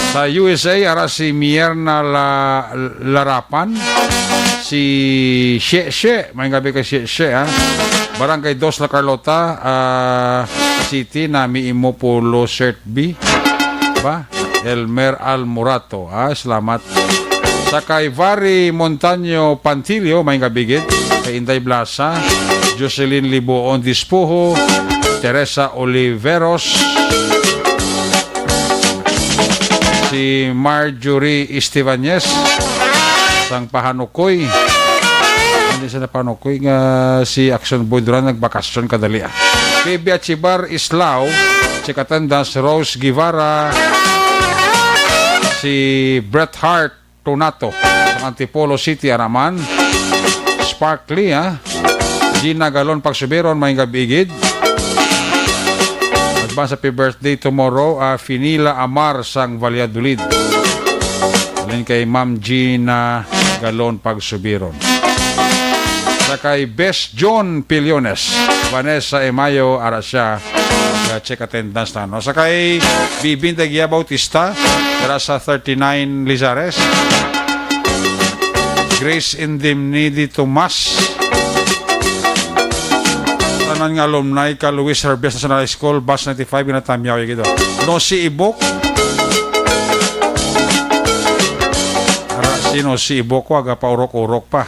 Sa U S A, ara si Mierna La-, Larapan, si Sheshe, may gabi kay Sheshe, ha? Barangay Dos La Carlota, ah, City, nami imo polo shirt, B. Ba? Elmer Almorato. Ah, salamat. Sa kay Vary Montaño Pantilio, may gabigit. Kay Inday Blasa, Jocelyn Liboon Dispuho, Teresa Oliveros, si Marjorie Estebañez, sang Pahanukoy. Hindi siya napanukoy nga si Action Boy Duran nagbakasyon kadali, ah. Kay Biachibar Islao, si Katandas Rose Guevara, si Bret Hart Tonato, sa Antipolo City, ara man. Sparkly, ah. Gina Galon Pagsubiron, may gabigid. Advance happy birthday tomorrow, ah, Finila Amar sang Valladolid. Alin kay Ma'am Gina Galon Pagsubiron. Sa kay Best John Piliones, Vanessa Emayo, ara siya, Ga-check attendance na, no? Sa kay Bibin Dagia Bautista, dira sa thirty-nine Lizares. Grace Indemnity Tomas. Tanan nga alumni ka Luis Herbias National High School, Bus ninety-five, ginatamyaw, ya gid, oh. No si Ibok. Ara, sino si Ibok? Wa, gapaurok-urok pa.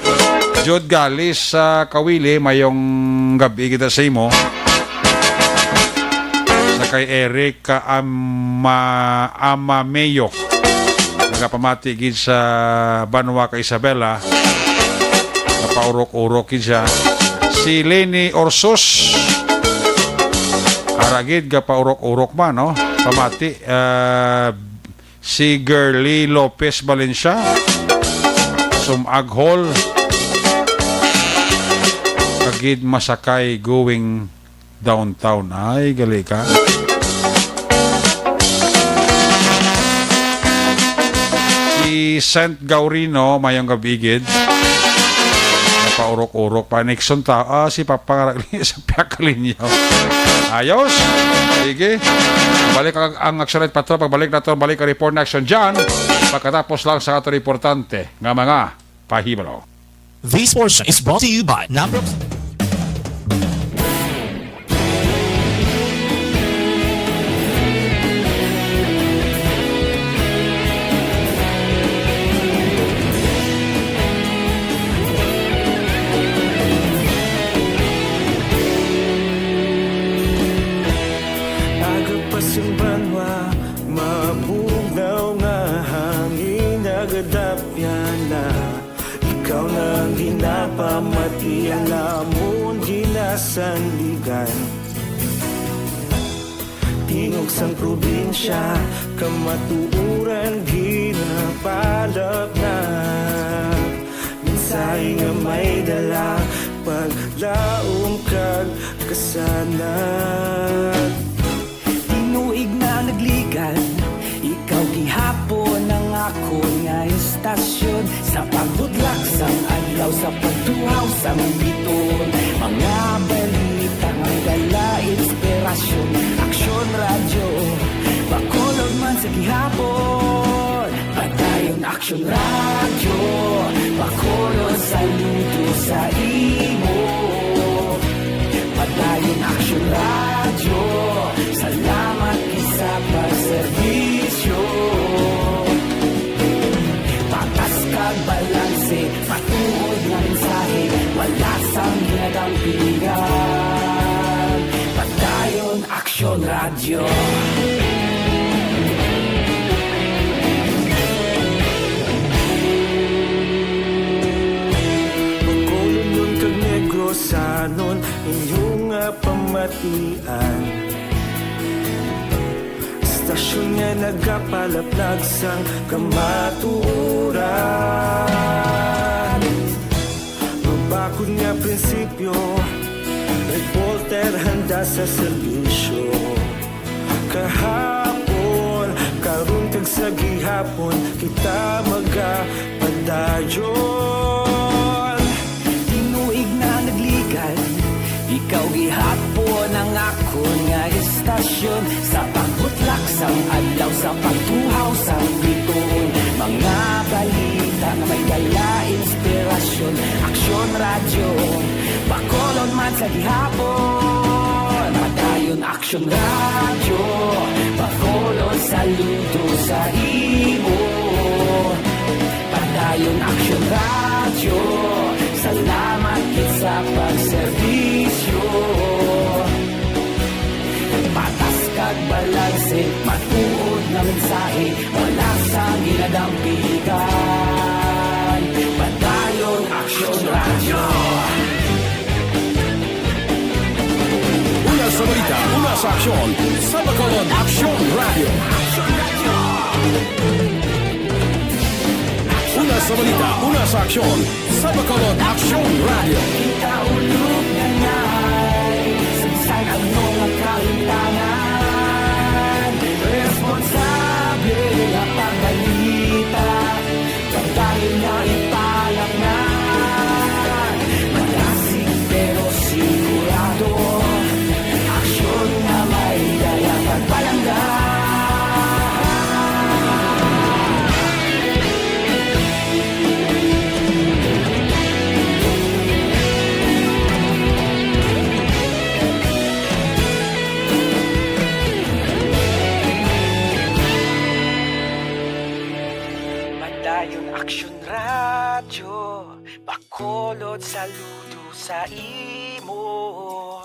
Jud Galis sa Kawili, mayong gabi kita sa imo. Sa kay Eric ka Ama-, Amameo. Nagapamati gid sa banwa ka Isabela. Napaurok-urok gid siya. Si Leni Orsos. Ara gid, gapaurok-urok man, no? Pamati, ah, si Girly Lopez Valencia, Sumag Hall, Kagid Masakay going downtown. Ay, gali ka. Si Saint Gaurino, mayong gabi gid. Napaurok-urok pa. Nixon ta, ah, si Papa Karagli sa Piakalinya. Ayos. Sige. Balik ang, ang Action Night Patrol. Pagbalik naton, balik ang report na Action dyan. Pagkatapos lang sa ato importante nga mga pahibalo. This portion is brought to you by Nabrox. Aga pa sing banwa, mabugnaw nga hangin nagadapyan na. Ikaw na ang ginapamati, ang amon ginasandigan. Tingog sang probinsya, kamatuoran ginapalapnap. Mensahe nga may dala, paglaom kag kasanag. Tinuig na nagligad, ikaw gihapon ang akon nga istasyon. Sa pagbudlak sang adlaw, sa pagtuhaw sang biton, mga balita nga dala inspirasyon. Aksyon Radyo, Bacolod man sa gihapon. Padayon Aksyon Radyo, Bacolod, saludo sa imo. Padayon Aksyon Radyo, salamat gid sa pagserbisyo. Patas kag balanse, matuod nga mensahe, wala sang ginadampigan. Padayon Aksyon Radyo. Bacolodnon kag Negrosanon, inyo nga pamatian. Istasyon nga nagapalaplag sang kamatuoran. Mabakod nga prinsipyo, reporter handa sa serbisyo. Kahapon, karon kag sa gihapon, kita magapadayon. Tinuig na nagligad, ikaw gihapon ang akon nga istasyon. Sa pagbutlak sang adlaw, sa pagtuhaw sang biton, mga balita nga may dala inspirasyon. Aksyon Radyo, Bacolod man sa gihapon. Padayon Aksyon Radyo, Bacolod, saludo sa imo. Padayon Aksyon Radyo, salamat gid sa pagserbisyo. Patas kag balanse, matuod nga mensahe, wala sang ginadampigan. Padayon Aksyon Radyo. Una sa balita, una sa aksyon, sa Bacolod Aksyon Radyo. Una sa balita, una sa aksyon, sa Bacolod Aksyon Radyo. Kita ulog na ngay, sagsag ang mga kahitangan. Responsable nga pagbalita, pagdali nga ipalaknag. Madasig pero sigurado, aksyon nga Ayon Aksyon Radyo, Bacolod, saludo sa imo.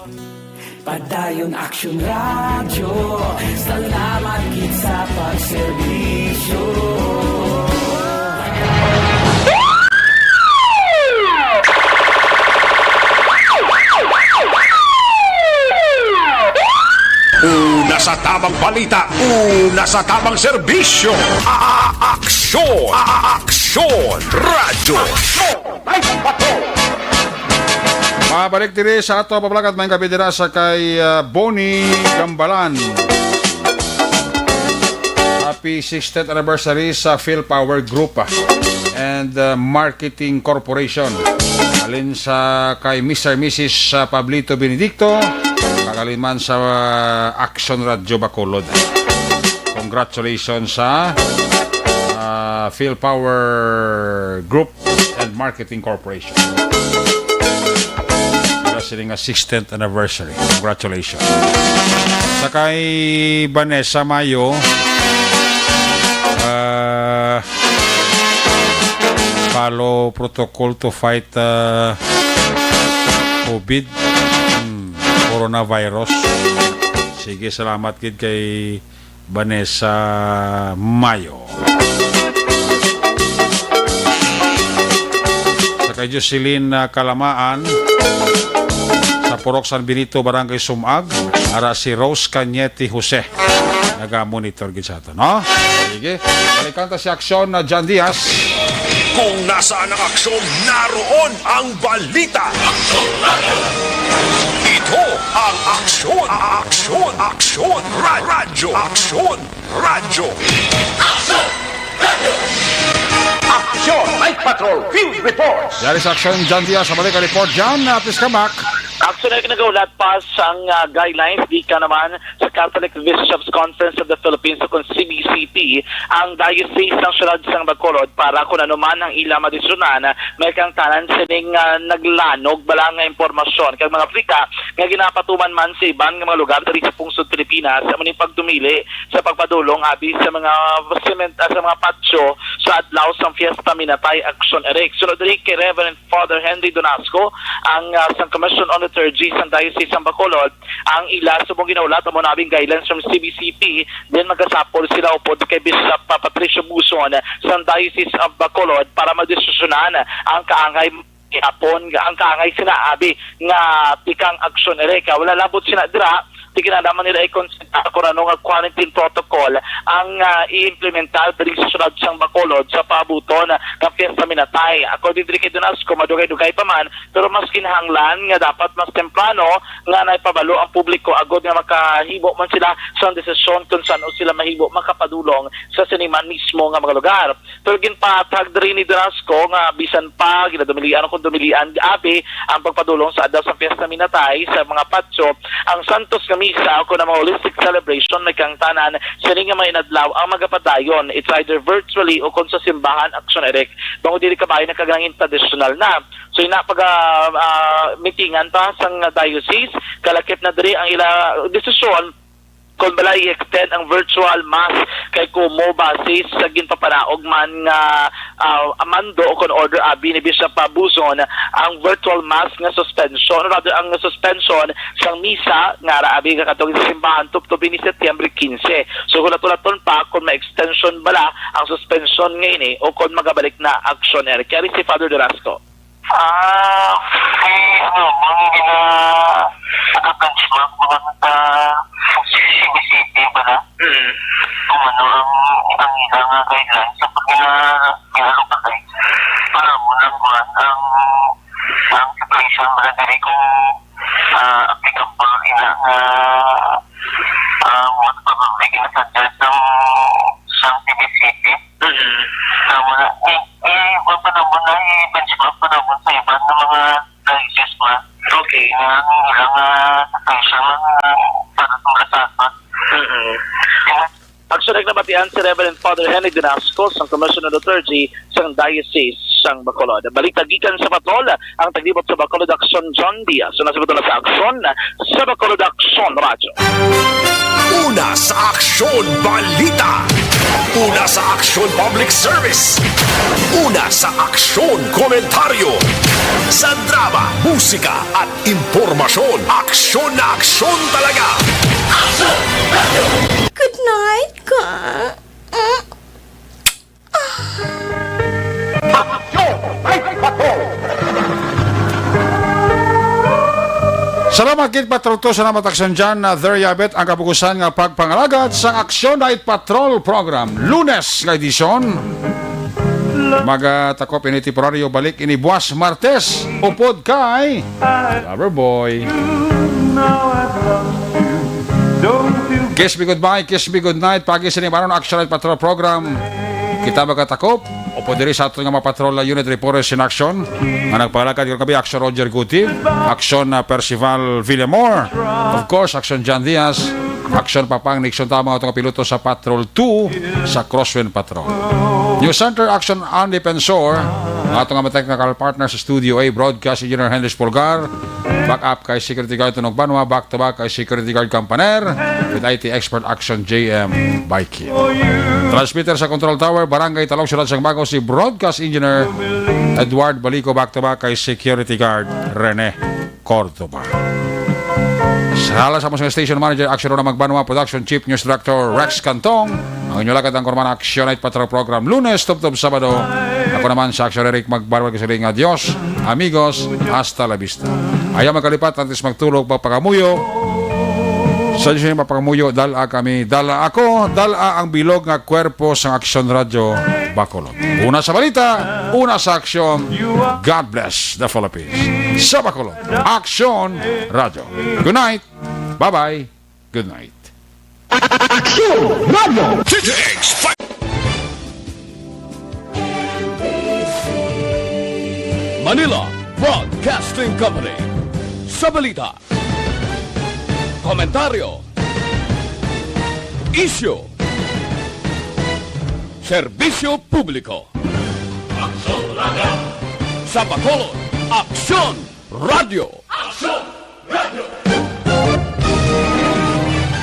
Padayon Aksyon Radyo, salamat gid sa pagserbisyo. Una sa tamang balita, una sa tamang serbisyo. A-, a-, aksyon, a-, a-, aksyon, radyo. Mabalik diri sa ato pabalakat, may gabi dira sa kay, ah, Bonnie Gambalan. Happy sixteenth anniversary sa PhilPower Group, ah, and, ah, Marketing Corporation. Halin sa kay Mister Missus, ah, Pablito Benedicto, kag halin man sa, ah, Action Radio Bacolod. Congratulations sa, ah, PhilPower Group and Marketing Corporation. Para sila nga sixteenth anniversary. Congratulations. Sa kay Vanessa Mayo, ah, follow protocol to fight, ah, COVID, hmm, coronavirus. Sige, salamat gid kay Vanessa Mayo. Sa kay Jocelyn, ah, Kalamaan, sa Purok San Benito, Barangay Sumag, ara si Rose Cañete Jose. Naga-monitor gid sa ato, no? Sige. Balikan ta si Aksyon na John Diaz. Kung nasaan ang aksyon, naroon ang balita. Ito ang Aksyon, Aksyon, Aksyon, Ra-, Radyo, Aksyon, Radyo. Aksyon, Night Patrol, Field Reports. Yari sa Aksyon, John Diaz, sa balik ang report dyan. Ah, please come back. Actually, nagaulat pa sang, ah, guidelines, di ka naman sa Catholic Bishops' Conference of the Philippines o kon C B C P ang Diocese sang Siyudad sang Bacolod para kung ano man ang ila madesisyonan, may kang tanan sining, ah, naglanog bala nga impormasyon kag mga balita nga ginapatuman man sa iban nga mga lugar diri sa pungsod Pilipinas, amo ning pagdumili sa pagpadulong abi sa mga sement-, ah, sa mga patio sa adlaw sang Fiesta Minatay Action Eric. Sunod diri kay Reverend Father Henry Donasco, ang, ah, sang Commission on Liturgy sang Diocese sang Bacolod, ang ila subong ginaulat amo na abi ang guidelines from C B C P, then magasapol sila upod kay Bishop, ah, Patricio Buson sang Diocese of Bacolod para madesisyonan ang kaangay gihapon, ang kaangay sina abi nga tikang aksyon ere. Kay wala labot sina dira, di kinahanglan nila i-consider kung ano nga quarantine protocol ang, ah, i-implementar diri sa siyudad sang Bacolod sa paabuton nga Fiesta Minatay. According diri kay Donasco, madugay-dugay pa man, pero mas kinahanglan nga dapat mas temprano nga naipabalo ang publiko agod nga makahimo man sila sang desisyon kung san-o sila mahimo makapadulong sa sini man mismo nga mga lugar. Pero ginpatag diri ni Donasco nga bisan pa ginadumilian o kon dumilian abi ang pagpadulong sa adlaw sa Fiesta Minatay sa mga patio, ang santos nga misa o kon ang mga holistic celebration may kaangtanan sini nga mga inadlaw ang magapadayon, it's either virtually o kon sa simbahan Action Eric. Bangod dili kabahin ang kaganang tradisyonal na. So, ina pag, ah, ah, mitingan pa sang diocese, kalakip na diri ang ila desisyon kon bala i-extend ang virtual mass kay kumo basis sa ginpapanaog man nga, ah, mando o kon order abi ni Bishop Buson ang virtual mass nga suspension, rather ang suspension sang misa nga ara abi nga kadtong sa simbahan tubtob ni Setyembre quince. So, hulat-hulaton pa kon ma-extension bala ang suspension nga ini o kon magabalik na aksyon. Kaya si Father Durasco. Ah, si, ano, mga gina-, naka-benchmark naman sa C B C P ba na? Mm. Kung ano ang, ang ilang, ah, guidelines sa pag gina-, ginalugay. Para mo lang kuwan ang, ang situation ba na diri kung, ah, applicable ina nga, ah, what probably ginasandal sa, sa C B C P. Mm. Tama na. Eh, eh, wa pa naman na, eh, benchmark pa naman sa iban nga mga diocese ba. Okay. Nga ang ilang, ah, situation, ah, para sa mga sasad. Mm. Action Eric, nabatian si Reverend Father Henry Dinasco sang Commissioner of Liturgy sang Diocese sang Bacolod. Balita gikan sa Patrol, ang taglibot sa Bacolod Aksyon, John Diaz. Una sa Patrol sa Aksyon, sa Bacolod Aksyon Radyo. Una sa Aksyon Balita. Una sa Aksyon Public Service. Una sa aksyon, komentaryo. Sa drama, musika, at impormasyon, aksyon na aksyon talaga. Good night, ka. Mm. Salamat gid, Patrol two. Salamat, Aksyon John. Na there you have it, ang kabukusan nga pagpangalagad sa Aksyon Night Patrol Program. Lunes nga edisyon. Magatakop ini temporaryo, balik ini buwas Martes. Upod kay Lover Boy. Kiss me goodbye, kiss me goodnight. Pagi sini baron Aksyon Night Patrol Program. Kita magatakop upod diri sa aton nga mga patrol unit reporters in action nga nagpangalagad karong gabi, Aksyon Roger Guti, Aksyon, ah, Percival Villamor, of course, Aksyon John Diaz, Aksyon Papang Nixon, tama nga aton nga piloto sa Patrol two sa Crosswind Patrol. News Center, Aksyon Andy Pensor, ang aton nga technical partner sa Studio A, Broadcast Engineer Henry Polgar, backup kay Security Guard Tunog Banwa, back to back kay Security Guard Campaner, with I T expert Aksyon J M Baiki. Transmitter sa Control Tower, Barangay Talong, Siyudad sang Bago, si Broadcast Engineer Edward Balico, back to back kay Security Guard Rene Cordova. Sa hala sa among station manager, Aksyon Rona Magbanwa, production chief, news director Rex Cantong, ang inyo lagad ang kurman Aksyon Night Patrol Program, Lunes tubtob Sabado. Ako naman sa Aksyon Eric Magbanwa, kasiling nga Dios, amigos, hasta la vista. Ayaw magkalipat, antes magtulog, magpangamuyo. Sa Diyos yung magpangamuyo, dala kami, dala ako, dala ang bilog nga kwerpo sang Aksyon Radyo Bacolod. Una sa balita, una sa aksyon. God bless the Philippines. Sa Bacolod, Aksyon Radyo. Good night. Bye-bye. Good night. Aksyon Radyo. Manila Broadcasting Company. Sa balita, komentaryo, isyu, serbisyo publiko. Aksyon Radyo. Sa Bacolod, Aksyon Radyo.